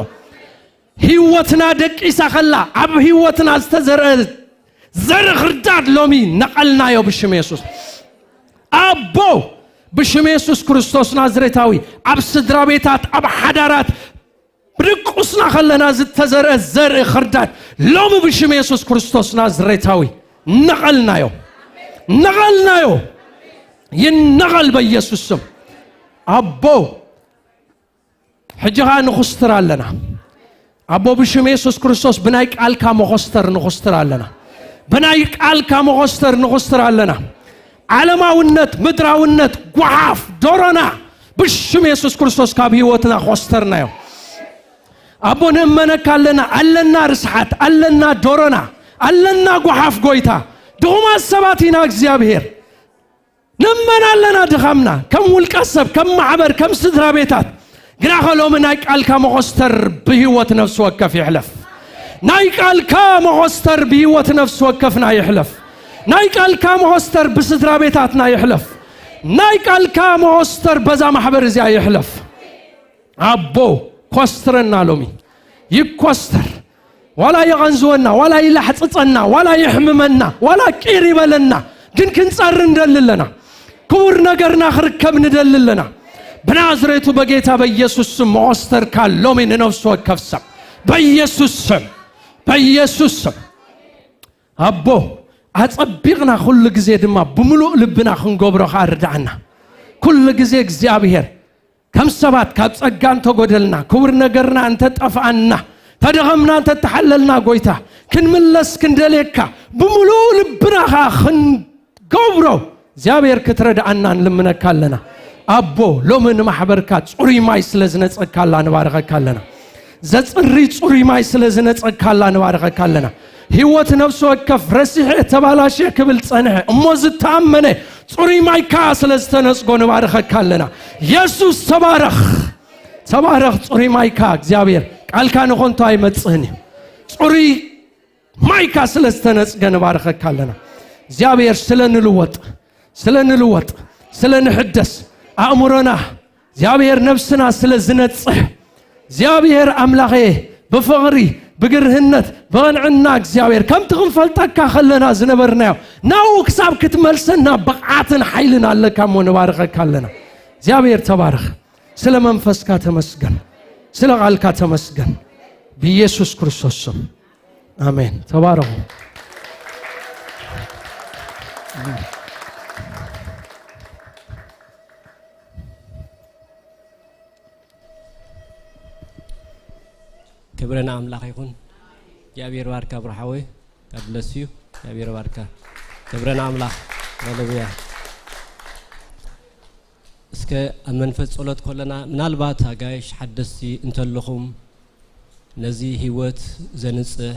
ህይወትና ደቂሳ ከላ ኣብ ህይወትና ዝተዘረ ዘርኢ ክርዳድ ሎሚ ነቐልናዮ ብሽም የሱስ። ኣቦ፣ ብሽም የሱስ ክርስቶስ ናዝሬታዊ ኣብ ስድራ ቤታት፣ ኣብ ሓዳራት ብድቁስና ከለና ዝተዘርአ ዘርኢ ክርዳድ ሎሚ ብሽም የሱስ ክርስቶስ ናዝሬታዊ ነቐልናዮ። ነቐልናዮ። ይነቐል በኢየሱስ ስም። ኣቦ፣ ሕጂ ኸኣ ንኹስትር ኣለና። ኣቦ፣ ብሽም የሱስ ክርስቶስ ብናይ ቃልካ መኾስተር ንኹስትር ኣለና። ብናይ ቃልካ መኾስተር ንኹስትር ኣለና። ዓለማውነት፣ ምድራውነት፣ ጓሓፍ፣ ዶሮና ብሽም የሱስ ክርስቶስ ካብ ህይወትና ኾስተርናዮ። ኣቦ፣ ንእመነካ ኣለና። ኣለና ርስሓት፣ ኣለና ዶሮና፣ ኣለና ጓሓፍ። ጎይታ፣ ድኹማት ሰባት ኢና እግዚኣብሔር። ንእመን ኣለና ድኻምና፣ ከም ውልቀ ሰብ፣ ከም ማሕበር፣ ከም ስድራ ቤታት። ግናኸ ሎሚ ናይ ቃልካ መኾስተር ብህይወት ነፍሲ ወከፍ ይሕለፍ። ናይ ቃልካ መኾስተር ብህይወት ነፍሲ ወከፍና ይሕለፍ። ናይ ቃልካ መኾስተር ብስድራ ቤታትና ይሕለፍ። ናይ ቃልካ መኾስተር በዛ ማሕበር እዚኣ ይሕለፍ። ኣቦ፣ ኮስትረና ሎሚ። ይኮስተር። ዋላ ይቐንዝወና፣ ዋላ ይላሕጽጸና፣ ዋላ ይሕምመና፣ ዋላ ቂር ይበለና፣ ግን ክንጸሪ ንደሊ ኣለና። ክቡር ነገርና ክርከብ ንደሊ ኣለና። ብናዝሬቱ በጌታ በኢየሱስ ስም መኾስተርካ ሎሚ ንነፍሲ ወከፍ ሰብ። በኢየሱስ ስም፣ በኢየሱስ ስም። ኣቦ፣ ኣጸቢቕና ኩሉ ግዜ ድማ ብምሉእ ልብና ክንገብሮ ኸኣ ርድኣና። ኩሉ ግዜ እግዚኣብሔር፣ ከም ሰባት ካብ ጸጋ እንተጎደልና፣ ክቡር ነገርና እንተጠፍኣና፣ ተደኸምና እንተተሓለልና፣ ጎይታ፣ ክንምለስ ክንደልየካ፣ ብምሉእ ልብና ኸኣ ክንገብሮ እግዚኣብሔር ክትረድኣና ንልምነካ ኣለና። ኣቦ፣ ሎሚ ንማሕበርካ ጽሩይ ማይ ስለ ዝነጸካላ ንባርኸካ ኣለና። ዘጽሪ ጽሩይ ማይ ስለ ዝነጸካላ ንባርኸካ ኣለና። ህይወት ነፍሲ ወከፍ ረሲሐ ተባላሽየ ክብል ጸንሐ፣ እሞ ዝተኣመነ ጽሩይ ማይካ ስለ ዝተነጽጎ ንባርኸካ ኣለና። የሱስ ተባረኽ፣ ተባረኽ ጽሩይ ማይካ። እግዚኣብሔር ቃልካ ንኾንቶ ኣይመጽእን እዩ። ጽሩይ ማይካ ስለ ዝተነጽገ ንባርኸካ ኣለና። እግዚኣብሔር ስለ ንልወጥ፣ ስለ ንልወጥ፣ ስለ ንሕደስ፣ ኣእምሮና እግዚኣብሔር ነብስና ስለ ዝነጽህ፣ እግዚኣብሔር ኣምላኸ ብፍቕሪ፣ ብግርህነት፣ ብቕንዕና እግዚኣብሔር ከምቲ ክንፈልጠካ ከለና ዝነበርናዮ ናብኡ ክሳብ ክትመልሰና ብቕዓትን ሓይልን ኣለካ እሞ ንባርኸካ ኣለና። እግዚኣብሔር ተባረኽ። ስለ መንፈስካ ተመስገን። ስለ ቃልካ ተመስገን። ብኢየሱስ ክርስቶስ ስም ኣሜን። ተባረኹ። ክብሪ ንኣምላኽ ይኹን። እግዚኣብሔር ባርካ ብርሓወይ። God bless you። እግዚኣብሔር ባርካ። ክብሪ ንኣምላኽ። ሃሌሉያ። እስከ ኣብ መንፈስ ጸሎት ከለና፣ ምናልባት ኣጋይሽ ሓደስቲ እንተለኹም፣ ነዚ ህይወት ዘንጽህ፣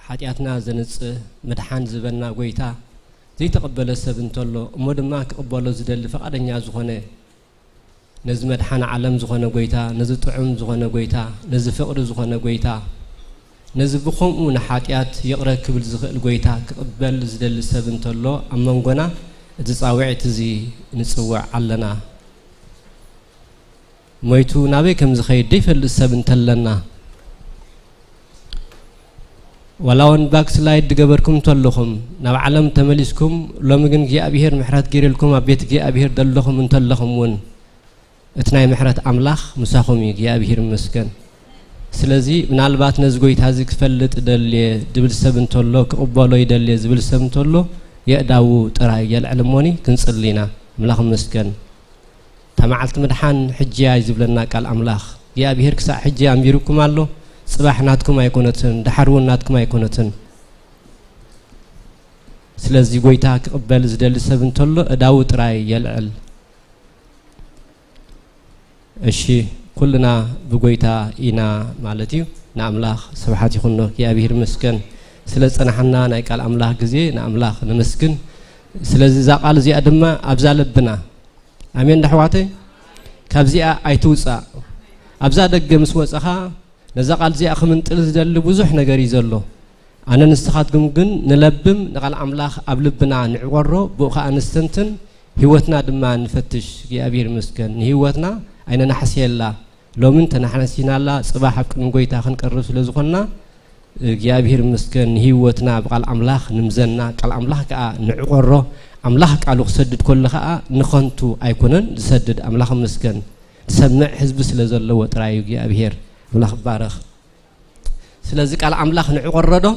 ሓጢኣትና ዘንጽህ፣ ምድሓን ዝበና ጎይታ ዘይተቐበለ ሰብ እንተሎ፣ እሞ ድማ ክቕበሎ ዝደሊ ፍቓደኛ ዝኾነ፣ ነዚ መድሓን ዓለም ዝኾነ ጎይታ፣ ነዚ ጥዑም ዝኾነ ጎይታ፣ ነዚ ፍቕሪ ዝኾነ ጎይታ፣ ነዚ ብኸምኡ ንሓጢኣት ይቕረ ክብል ዝኽእል ጎይታ ክቕበል ዝደሊ ሰብ እንተሎ፣ ኣብ መንጎና እቲ ጻውዒት እዚ ንጽውዕ ኣለና። ሞይቱ ናበይ ከም ዝኸይድ ዘይፈልጥ ሰብ እንተለና፣ ዋላ እውን ባክስላይድ ዝገበርኩም እንተለኹም፣ ናብ ዓለም ተመሊስኩም፣ ሎሚ ግን እግዚኣብሄር ምሕረት ገይሩልኩም ኣብ ቤት እግዚኣብሄር ዘለኹም እንተለኹም እውን፣ እቲ ናይ ምሕረት ኣምላኽ ምሳኹም እዩ። እግዚኣብሄር ይመስገን። ስለዚ ምናልባት ነዚ ጎይታ እዚ ክፈልጥ እደሊ እየ ዝብል ሰብ እንተሎ፣ ክቕበሎ ይደሊ እየ ዝብል ሰብ እንተሎ፣ የእዳዉ ጥራይ የልዕል እሞኒ ክንጽሊ ኢና። ኣምላኽ ይመስገን። እታ መዓልቲ ምድሓን ሕጂ እያ እዩ ዝብለና ቃል ኣምላኽ። እግዚኣብሄር ክሳዕ ሕጂ ኣንቢሩኩም ኣሎ። ጽባሕ ናትኩም ኣይኮነትን፣ ደሓር እውን ናትኩም ኣይኮነትን። ስለዚ ጎይታ ክቕበል ዝደሊ ሰብ እንተሎ፣ እዳዉ ጥራይ የልዕል። እሺ፣ ኩልና ብጎይታ ኢና ማለት እዩ። ንኣምላኽ ስብሓት ይኹኖ። እግዚኣብሄር ይመስገን ስለ ዝጸናሓና ናይ ቃል ኣምላኽ ግዜ ንኣምላኽ ነመስግን። ስለዚ እዛ ቃል እዚኣ ድማ ኣብዛ ልብና፣ ኣሜን ዶ ኣሕዋተይ? ካብዚኣ ኣይትውጻእ። ኣብዛ ደገ ምስ ወጸኻ ነዛ ቃል እዚኣ ክምንጥል ዝደሊ ብዙሕ ነገር እዩ ዘሎ። ኣነ ንስኻትኩም ግን ንለብም፣ ንቓል ኣምላኽ ኣብ ልብና ንዕቆሮ፣ ብኡ ኸኣ ንስተንትን፣ ህይወትና ድማ ንፈትሽ። እግዚኣብሔር ይመስገን። ንህይወትና ኣይነናሕስየላ። ሎምን ተናሕነሲናላ፣ ጽባሕ ኣብ ቅድሚ ጐይታ ክንቀርብ ስለ ዝኾንና፣ እግዚኣብሔር ይመስገን። ንህይወትና ብቓል ኣምላኽ ንምዘና፣ ቃል ኣምላኽ ከኣ ንዕቆሮ። ኣምላኽ ቃሉ ክሰድድ ከሎ ከኣ ንኸንቱ ኣይኮነን ዝሰድድ። ኣምላኽ ይመስገን። ዝሰምዕ ህዝቢ ስለ ዘለዎ ጥራይ እዩ እግዚኣብሔር። ኣምላኽ ይባረኽ። ስለዚ ቃል ኣምላኽ ንዕቆሮ ዶ?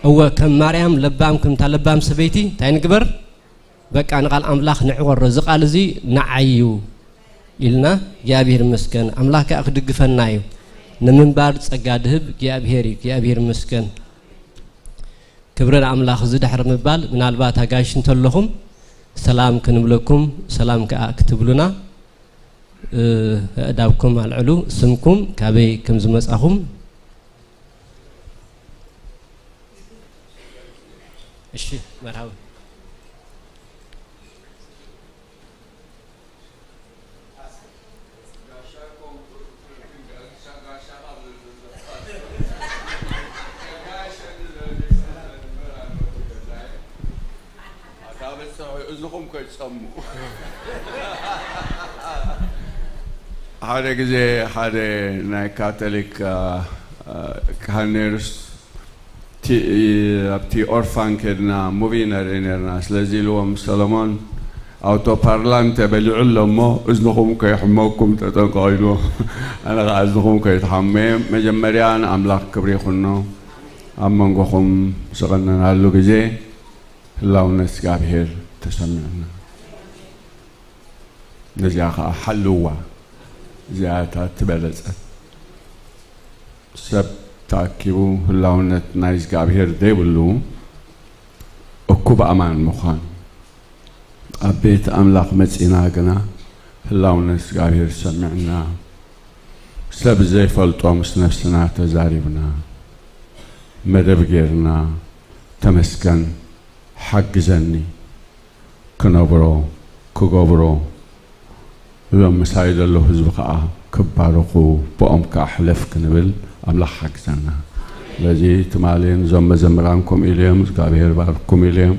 እወ፣ ከም ማርያም ለባም፣ ከምታ ለባም ሰበይቲ እንታይ ንግበር? በቃ ንቃል ኣምላኽ ንዕቆሮ። እዚ ቃል እዚ ንዓይ እዩ። ኢልና እግዚኣብሔር ይመስገን። ኣምላኽ ከኣ ክድግፈና እዩ። ንምንባር ጸጋ ድህብ እግዚኣብሔር እዩ። እግዚኣብሔር ይመስገን። ክብሪ ንኣምላኽ። እዚ ድሕሪ ምባል ምናልባት ኣጋይሽ እንተለኹም ሰላም ክንብለኩም፣ ሰላም ከኣ ክትብሉና፣ እ፣ ኣእዳውኩም ኣልዕሉ። ስምኩም፣ ካበይ ከም ዝመጻኹም። እሺ፣ መርሃባ። ኣታ በጽሑ፣ እዝኹም ከይትጸምኡ። ሓደ ግዜ ሓደ ናይ ካቶሊክ፣ አ፣ አ፣ ካህን ነይሩስ፣ እቲ፣ ኣብቲ ኦርፋን ከድና ሙቪ ነርኢ ነርና። ስለዚ ኢልዎም፣ ሰሎሞን፣ ኣውቶ ፓርላንተ በሊዑ ኣሎ እሞ እዝንኹም ከይሕመኩም ተጠንቀቑ ኢልዎም። ኣነ ኸዓ እዝንኹም ከይትሓሙ እየ። መጀመርያ ንኣምላኽ ክብሪ ይኹኖ። ኣብ መንጎኹም ዝቐነናሉ ግዜ ህላውነት እግዚኣብሔር ተሰሚዑና። ነዚኣ ኸዓ ሓልዋ። እዚኣ እታ ትበለጸት። ሰብ ተኣኪቡ ህላውነት ናይ እግዚኣብሔር ዘይብሉ እኩብ ኣማን ምዃን። ኣብ ቤት ኣምላኽ መጺና ግና ህላውነት እግዚኣብሔር ሰሚዕና፣ ሰብ ዘይፈልጦ ምስ ነፍስና ተዛሪብና፣ መደብ ጌርና፣ ተመስገን፣ ሓግዘኒ፣ ክነብሮ፣ ክገብሮ፣ እዞም ምሳይ ዘለዉ ህዝቢ ከኣ ክባረኹ፣ ብኦም ከኣ ሕለፍ ክንብል ኣምላኽ ሓግዘና። ስለዚ ትማሊ እዞም መዘምራን ከምኡ ኢሉ እዮም፣ እግዚኣብሔር ባርኩም ኢሉ እዮም።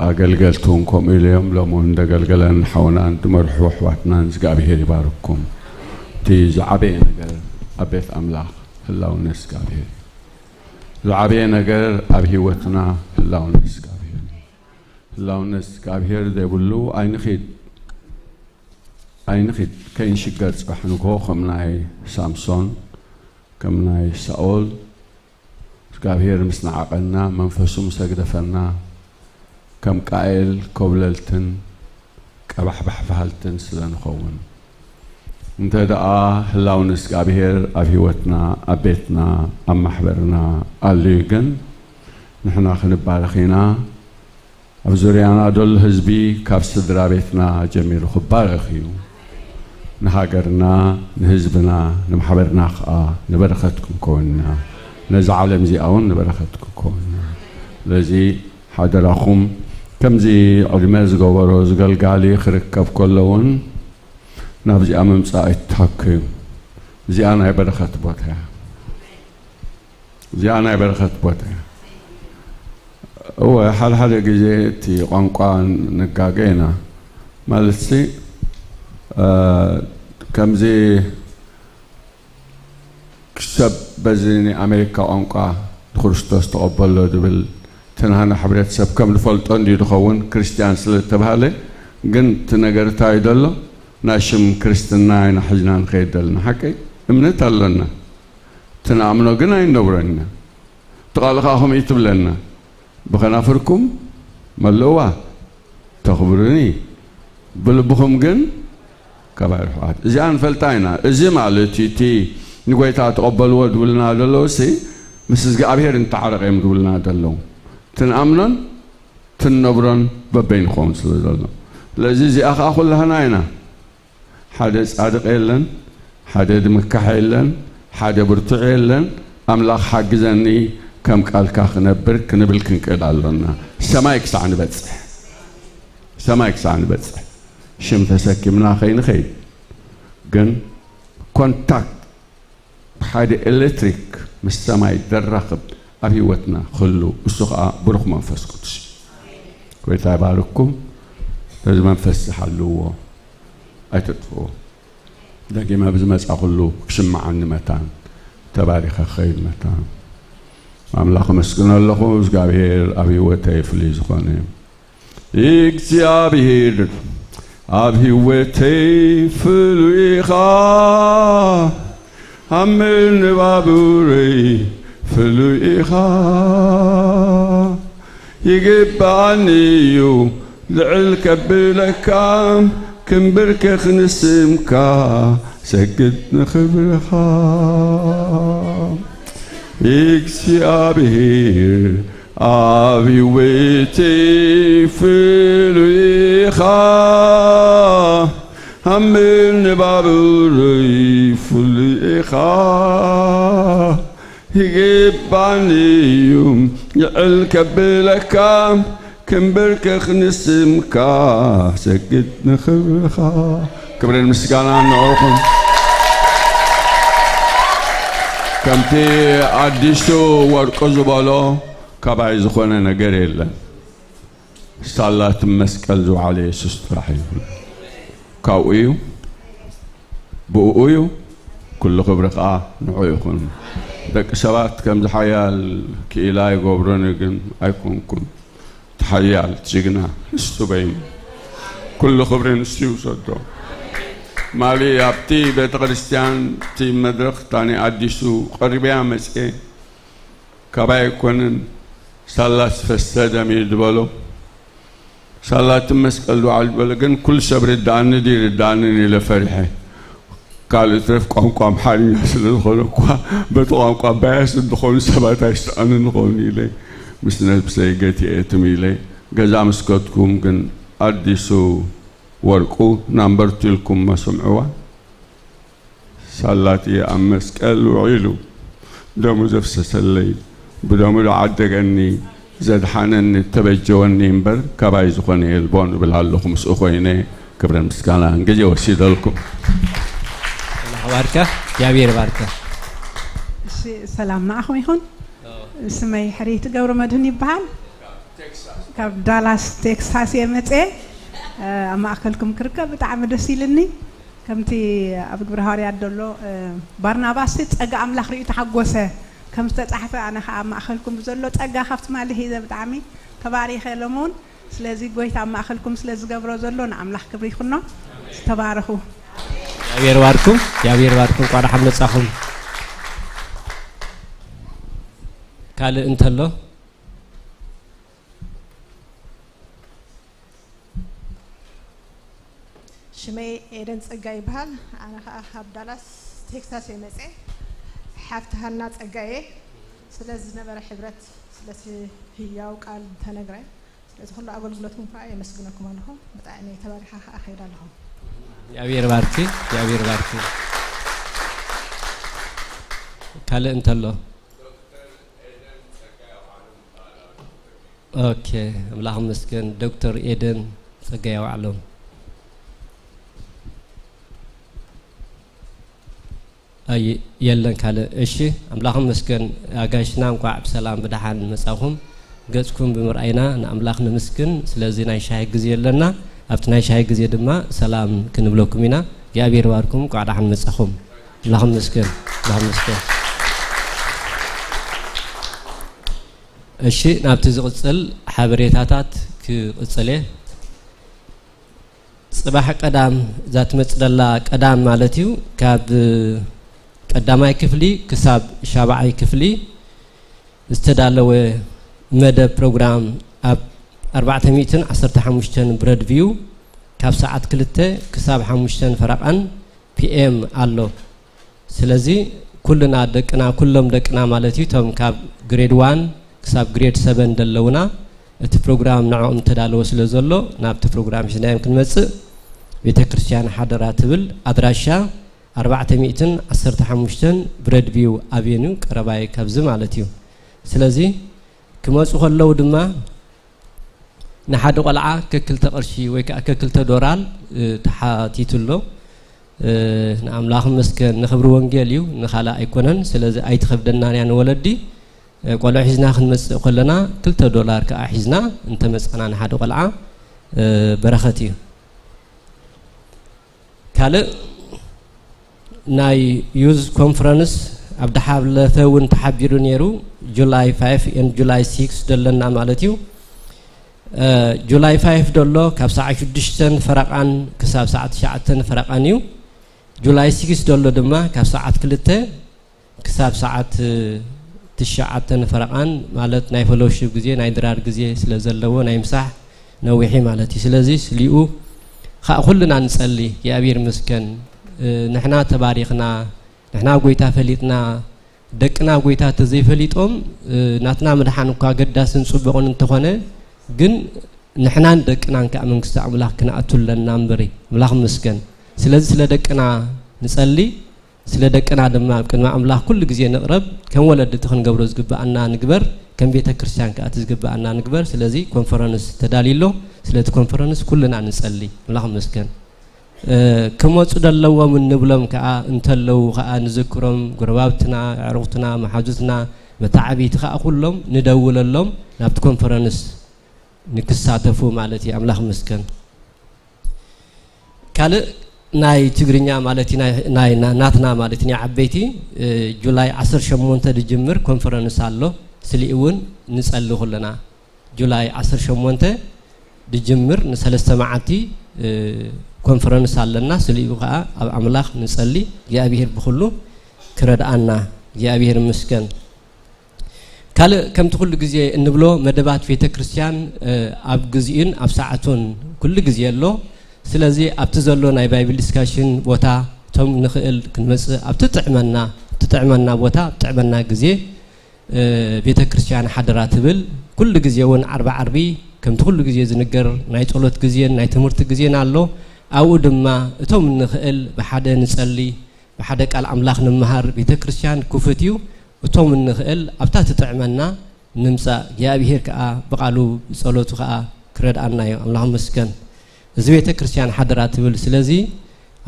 ኣገልገልቲ እውን ከምኡ ኢሉ እዮም። ሎሚ እውን እንደገልገለን ሓውና እንድመርሑ ኣሕዋትናን እግዚኣብሔር ይባርኩም። እቲ ዝዓበየ ነገር ኣብ ቤት ኣምላኽ ህላውነት እግዚኣብሔር እዩ። ዝዓበየ ነገር ኣብ ህይወትና ህላውነት እግዚኣብሔር እዩ። ህላውነት እግዚኣብሔር ዘይብሉ ኣይንኺድ፣ ኣይንኺድ፣ ከይንሽገር ጽባሕ ንግሆ ከም ናይ ሳምሶን፣ ከም ናይ ሳኦል፣ እግዚኣብሔር ምስ ነዓቐና፣ መንፈሱ ምስ ኣግደፈና፣ ከም ቃኤል ኮብለልትን ቀባሕባሕ በሃልትን ስለ ንኸውን። እንተ ደኣ ህላውነት እግዚኣብሔር ኣብ ህይወትና፣ ኣብ ቤትና፣ ኣብ ማሕበርና ኣልዩ ግን፣ ንሕና ክንባረኽ ኢና። ኣብ ዙርያና ዘሎ ህዝቢ ካብ ስድራ ቤትና ጀሚሩ ክባረኽ እዩ። ንሃገርና፣ ንህዝብና፣ ንማሕበርና ኸኣ ንበረኸት ክንከውን ኢና። ነዛ ዓለም እዚኣ እውን ንበረኸት ክንከውን ኢና። ስለዚ ሓደራኹም፣ ከምዚ ዕድመ ዝገበሮ ዝገልጋሊ ክርከብ ከሎ እውን ናብዚኣ ምምጻእ ኣይትተሃከዩ። እዚኣ ናይ በረኸት ቦታ እያ። እዚኣ ናይ በረኸት ቦታ እያ። እወ፣ ሓደ ሓደ ግዜ እቲ ቋንቋ ንጋገ ኢና። ማለትሲ፣ እ፣ ከምዚ ሰብ በዚ ናይ ኣሜሪካ ቋንቋ ንክርስቶስ ተቐበሎ ዝብል፣ እቲ ናህና ሕብረተሰብ ከም ዝፈልጦ እንድዩ ዝኸውን፣ ክርስትያን ስለ ዝተባህለ። ግን እቲ ነገር እንታይ ዘሎ? ናይ ሽም ክርስትና ኢና ሒዝና ንኸይድ ዘለና። ሓቀይ እምነት ኣሎና። እቲ ንኣምኖ ግን ኣይንነብሮን ኢና። እቲ ቃል ኸኣ ከምኡ እዩ ትብለና። ብኸናፍርኩም መልእዋ፣ ተኽብሩኒ፣ ብልብኹም ግን ከባይ ርሑቓት። እዚኣ ንፈልጣ ኢና። እዚ ማለት እዩ፣ እቲ ንጎይታ ተቐበልዎ ዝብልና ዘለዉ ሲ፣ ምስ እግዚኣብሔር እንተዓረቕ እዮም ዝብልና ዘለዉ። እቲ ንኣምኖን እቲ ንነብሮን በበይኑ ክኸውን ስለ ዘሎ። ስለዚ እዚኣ ኸኣ ኩላህና ኢና። ሓደ ጻድቕ የለን፣ ሓደ ዝምካሕ የለን፣ ሓደ ብርቱዕ የለን። ኣምላኽ ሓግዘኒ ከም ቃልካ ክነብር ክንብል ክንክእል ኣሎና። ሰማይ ክሳዕ ንበጽሕ፣ ሰማይ ክሳዕ ንበጽሕ ሽም ተሰኪምና ከይንኸይድ ግን ኮንታክት ብሓደ ኤሌክትሪክ ምስ ሰማይ ዘራኽብ ኣብ ህይወትና ክህሉ፣ እሱ ኸኣ ብሩኽ መንፈስ ቅዱስ እዩ። ጎይታ ይባርክኩም። ነዚ መንፈስ ዝሓልዎ ኣይትጥፍዎ። ደጊመ ብዝመጻኹሉ ክስምዓኒ መታን ተባሪኸ ክኸይድ መታን ኣምላኽ ኣመስግኖ ኣለኹ። እግዚኣብሔር ኣብ ህይወተይ ፍሉይ ዝኾነ እግዚኣብሔር ኣብ ህይወተይ ፍሉይ ኢኻ፣ ኣብ መነባብሮይ ፍሉይ ኢኻ። ይግባኣኒ እዩ ልዕል ከብለካ ክንብርከኽ ንስምካ ሰግድ ንኽብርኻ እግዚኣብሔር ኣብ ህይወተይ ፍሉይ ኢኻ። ኣምል ንባብረይ ፍሉይ ኢኻ። ይግባኒ እዩ ልዕል ከብለካ ክንብርከኽ ንስምካ ሰግድ ንኽብርኻ። ክብርን ምስጋናን ንዕኹም። ከምቲ ኣዲሱ ወርቁ ዝበሎ ካባይ ዝኾነ ነገር የለን። ሳላት መስቀል ዝወዓለ የሱስ ጥራሕ እዩ። ካብኡ እዩ፣ ብእኡ እዩ፣ ኩሉ ክብሪ ኸኣ ንዑ ይኹን። ደቂ ሰባት ከምዚ ሓያል ክኢላ ይገብሮን ግን ኣይኮንኩን። እቲ ሓያል ጅግና ንሱ በይኑ። ኩሉ ክብሪ ንሱ ይውሰዶ። ማሊ ኣብቲ ቤተ ክርስቲያን እቲ መድረኽ ታኒ ኣዲሱ ቀሪበያ መጽኤ ካባይ ኣይኮንን። ሳላ ዝፈሰ ደም እዩ ዝበሎ። ሳላ እቲ መስቀል ዝወዓለ ዝበሎ ግን ኩሉ ሰብ ርድኣኒ ድዩ ርድኣንን ኢለ ፈሪሐ። ካልእ ትረፍ ቋንቋ ኣምሓርኛ ስለ ዝኾነ እኳ በቲ ቋንቋ ባያስ እንተኾኑ ሰባት ኣይስኣኑ ንኸውን ኢለ ምስ ነብሰይ ገቲኤ ትም ኢለ ገዛ ምስ ከድኩም ግን ኣዲሱ ወርቁ ናምበርቱ ኢልኩም መስምዕዋ። ሳላትየ ኣብ መስቀል ውዒሉ ደሙ ዘፍሰሰለይ ብደሙ ዝዓደገኒ ዘድሓነኒ ተበጀወኒ እምበር ካባይ ዝኾነ የልቦን እብል ኣለኹ። ምስኡ ኮይነ ክብረ ምስጋና ግዜ ወሲደልኩም። ባርካ እግዚኣብሔር ባርካ። እሺ ሰላም ንዓኹም ይኹን። ስመይ ሕሪት ገብረ መድህን ይበሃል። ካብ ዳላስ ቴክሳስ እየ መፅኤ። ኣብ ማእከልኩም ክርከብ ብጣዕሚ ደስ ኢልኒ። ከምቲ ኣብ ግብረ ሃዋርያት ዘሎ ባርናባስ ጸጋ ኣምላኽ ርእዩ ተሓጎሰ ከም ዝተጻሕፈ ኣነ ከኣ ኣብ ማእከልኩም ብዘሎ ጸጋ ካብ ትማሊ ሒዘ ብጣዕሚ ተባሪኸ ሎሚ እውን ስለዚ ጎይታ ኣብ ማእከልኩም ስለ ዝገብሮ ዘሎ ንኣምላኽ ክብሪ ይኹኖ። ዝተባረኹ። እግዚኣብሔር ባርኩም እግዚኣብሔር ባርኩም እንኳዕ ደሓን መጻኹም። ካልእ እንተሎ ሽመይ ኤደን ጸጋ ይበሃል። ኣነ ከኣ ካብ ዳላስ ቴክሳስ እየ መጸ። ሓፍቲ ሃና ጸጋ እየ። ስለ ዝነበረ ሕብረት ስለቲ ህያው ቃል ተነግረ ስለዚ ኩሉ ኣገልግሎትኩም ከዓ የመስግነኩም ኣለኹ። ብጣዕሚ ተባሪኻ ከዓ ከይድ ኣለኹ። እግዚኣብሔር ባርኪ፣ እግዚኣብሔር ባርኪ። ካልእ እንተሎ? ኦኬ፣ ኣምላኽ ይመስገን። ዶክተር ኤደን ጸጋይ ኣውዓሎም። ኣይ የለን ካልእ። እሺ ኣምላኽ ይመስገን። ኣጋይሽና እንኳዕ ብሰላም ብደሓን መጻኹም። ገጽኩም ብምርኣይና ንኣምላኽ ነመስግን። ስለዚ ናይ ሻሂ ግዜ ኣለና። ኣብቲ ናይ ሻሂ ግዜ ድማ ሰላም ክንብለኩም ኢና። እግዚኣብሔር ይባርኩም። እንኳዕ ደሓን መጻኹም። ኣምላኽ ይመስገን። ኣምላኽ ይመስገን። እሺ ናብቲ ዝቕጽል ሓበሬታታት ክቕጽል እየ። ጽባሕ ቀዳም እዛ ትመጽእ ዘላ ቀዳም ማለት እዩ ካብ ቀዳማይ ክፍሊ ክሳብ ሻብዓይ ክፍሊ ዝተዳለወ መደብ ፕሮግራም ኣብ ኣርባዕተ ሚእትን ዓሰርተ ሓሙሽተን ብረድቪው ካብ ሰዓት ክልተ ክሳብ ሓሙሽተን ፈረቓን ፒኤም ኣሎ። ስለዚ ኩልና ደቅና ኩሎም ደቅና ማለት እዩ እቶም ካብ ግሬድ ዋን ክሳብ ግሬድ ሰበን ዘለውና እቲ ፕሮግራም ንዕኦም እተዳለወ ስለ ዘሎ ናብቲ ፕሮግራም ሒዝናዮም ክንመጽእ ቤተ ክርስቲያን ሓደራ ትብል። ኣድራሻ ኣርባዕተ ሚእትን ዓሰርተ ሓሙሽተን ብረድቪው ኣቬኑ ቀረባይ ካብዚ ማለት እዩ። ስለዚ ክመፁ ከለዉ ድማ ንሓደ ቆልዓ ከክልተ ቅርሺ ወይ ከዓ ከክልተ ዶራል ተሓቲቱ ኣሎ። ንኣምላኽ መስገን ንኽብሪ ወንጌል እዩ ንኻልእ ኣይኮነን። ስለዚ ኣይትኸብደናን እያ ንወለዲ። ቆልዑ ሒዝና ክንመፅእ ከለና ክልተ ዶላር ከዓ ሒዝና እንተመፃና ንሓደ ቆልዓ በረኸት እዩ። ካልእ ናይ ዩዝ ኮንፈረንስ ኣብ ድሓለፈ እውን ተሓቢሩ ነይሩ። ጁላይ ፋይፍ ኤንድ ጁላይ ሲክስ ደለና ማለት እዩ። ጁላይ ፋይፍ ደሎ ካብ ሰዓት ሽዱሽተን ፈረቓን ክሳብ ሰዓት ትሽዓተን ፈረቓን እዩ። ጁላይ ሲክስ ደሎ ድማ ካብ ሰዓት ክልተ ክሳብ ሰዓት ትሽዓተን ፈረቓን ማለት ናይ ፈሎሺፕ ግዜ ናይ ድራር ግዜ ስለ ዘለዎ ናይ ምሳሕ ነዊሒ ማለት እዩ። ስለዚ ስሊኡ ኸዓ ኩልና ንጸሊ። እግዚኣብሔር ይመስገን። እ፣ ንሕና ተባሪኽና፣ ንሕና ጎይታ ፈሊጥና፣ ደቅና ጎይታ ተዘይፈሊጦም፣ እ፣ ናትና ምድሓን እኳ ኣገዳስን ጽቡቕን እንተኾነ፣ ግን ንሕናን ደቅናን ከኣ መንግስቲ ኣምላኽ ክንኣቱ ኣለና እምበሪ። ኣምላኽ ይመስገን። ስለዚ ስለ ደቅና ንጸሊ፣ ስለ ደቅና ድማ ኣብ ቅድሚ ኣምላኽ ኩሉ ግዜ ንቕረብ። ከም ወለዲ እቲ ክንገብሮ ዝግብኣና ንግበር፣ ከም ቤተ ክርስቲያን ከኣ እቲ ዝግብኣና ንግበር። ስለዚ ኮንፈረንስ ተዳልዩ ኣሎ። ስለቲ ኮንፈረንስ ኩልና ንጸሊ። ኣምላኽ ይመስገን። እ፣ ክመጹ ደለዎም እንብሎም ከኣ እንተለዉ ከኣ ንዝክሮም፣ ጎረባብትና፣ ኣዕሩኽትና፣ መሓዙትና፣ መተዓብይቲ ከኣ ኩሎም ንደውለሎም ናብቲ ኮንፈረንስ ንክሳተፉ ማለት እዩ። ኣምላኽ ይመስገን። ካልእ ናይ ትግርኛ ማለት እዩ፣ ናይ፣ ናይ ና-፣ ናትና ማለት እዩ፣ ናይ ዓበይቲ፣ እ፣ ጁላይ ዓሰርተ ሸሞንተ ዝጅምር ኮንፈረንስ ኣሎ። ስሊኡ እውን ንጸሊ ኩልና። ጁላይ ዓሰርተ ሸሞንተ ዝጅምር ንሰለስተ መዓልቲ፣ እ፣ ኮንፈረንስ ኣለና። ስሊኡ ከኣ ኣብ ኣምላኽ ንጸሊ፣ እግዚኣብሔር ብኹሉ ክረድኣና። እግዚኣብሔር ይመስገን። ካልእ ከምቲ ኩሉ ግዜ እንብሎ መደባት ቤተ ክርስቲያን፣ እ፣ ኣብ ግዚኡን ኣብ ሰዓቱን ኩሉ ግዜ ኣሎ። ስለዚ ኣብቲ ዘሎ ናይ ባይብል ዲስካሽን ቦታ እቶም ንኽእል ክንመጽእ ኣብቲ ጥዕመና፣ ኣብቲ ጥዕመና ቦታ፣ ኣብ ጥዕመና ግዜ፣ እ፣ ቤተ ክርስቲያን ሓደራ ትብል። ኩሉ ግዜ እውን ዓርቢ ዓርቢ ከምቲ ኩሉ ግዜ ዝንገር ናይ ጸሎት ግዜን ናይ ትምህርቲ ግዜን ኣሎ። ኣብኡ ድማ እቶም እንኽእል ብሓደ ንጸሊ፣ ብሓደ ቃል ኣምላኽ ንምሃር ቤተ ክርስቲያን ክፉት እዩ። እቶም እንኽእል ኣብታ ትጥዕመና ንምጻእ፣ እግዚኣብሔር ከኣ ብቓሉ ብጸሎቱ ከኣ ክረድኣና እዩ። ኣምላኽ ይመስገን። እዚ ቤተ ክርስቲያን ሓደራ ትብል። ስለዚ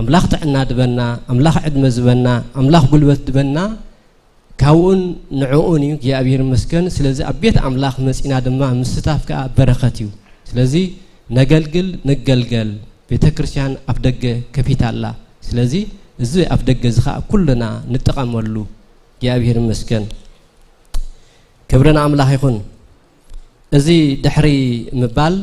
ኣምላኽ ጥዕና ድበና፣ ኣምላኽ ዕድመ ዝበና፣ ኣምላኽ ጉልበት ድበና፣ ካብኡን ንዕኡን እዩ። እግዚኣብሔር ይመስገን። ስለዚ ኣብ ቤት ኣምላኽ መጺና ድማ ምስታፍ ከኣ በረኸት እዩ። ስለዚ ነገልግል፣ ንገልገል። ቤተ ክርስቲያን ኣፍ ደገ ከፊታ ኣላ። ስለዚ እዚ ኣፍ ደገ እዚ ከኣ ኩልና ንጠቐመሉ። እግዚኣብሔር ይመስገን። ክብሪ ንኣምላኽ ይኹን። እዚ ድሕሪ ምባል፣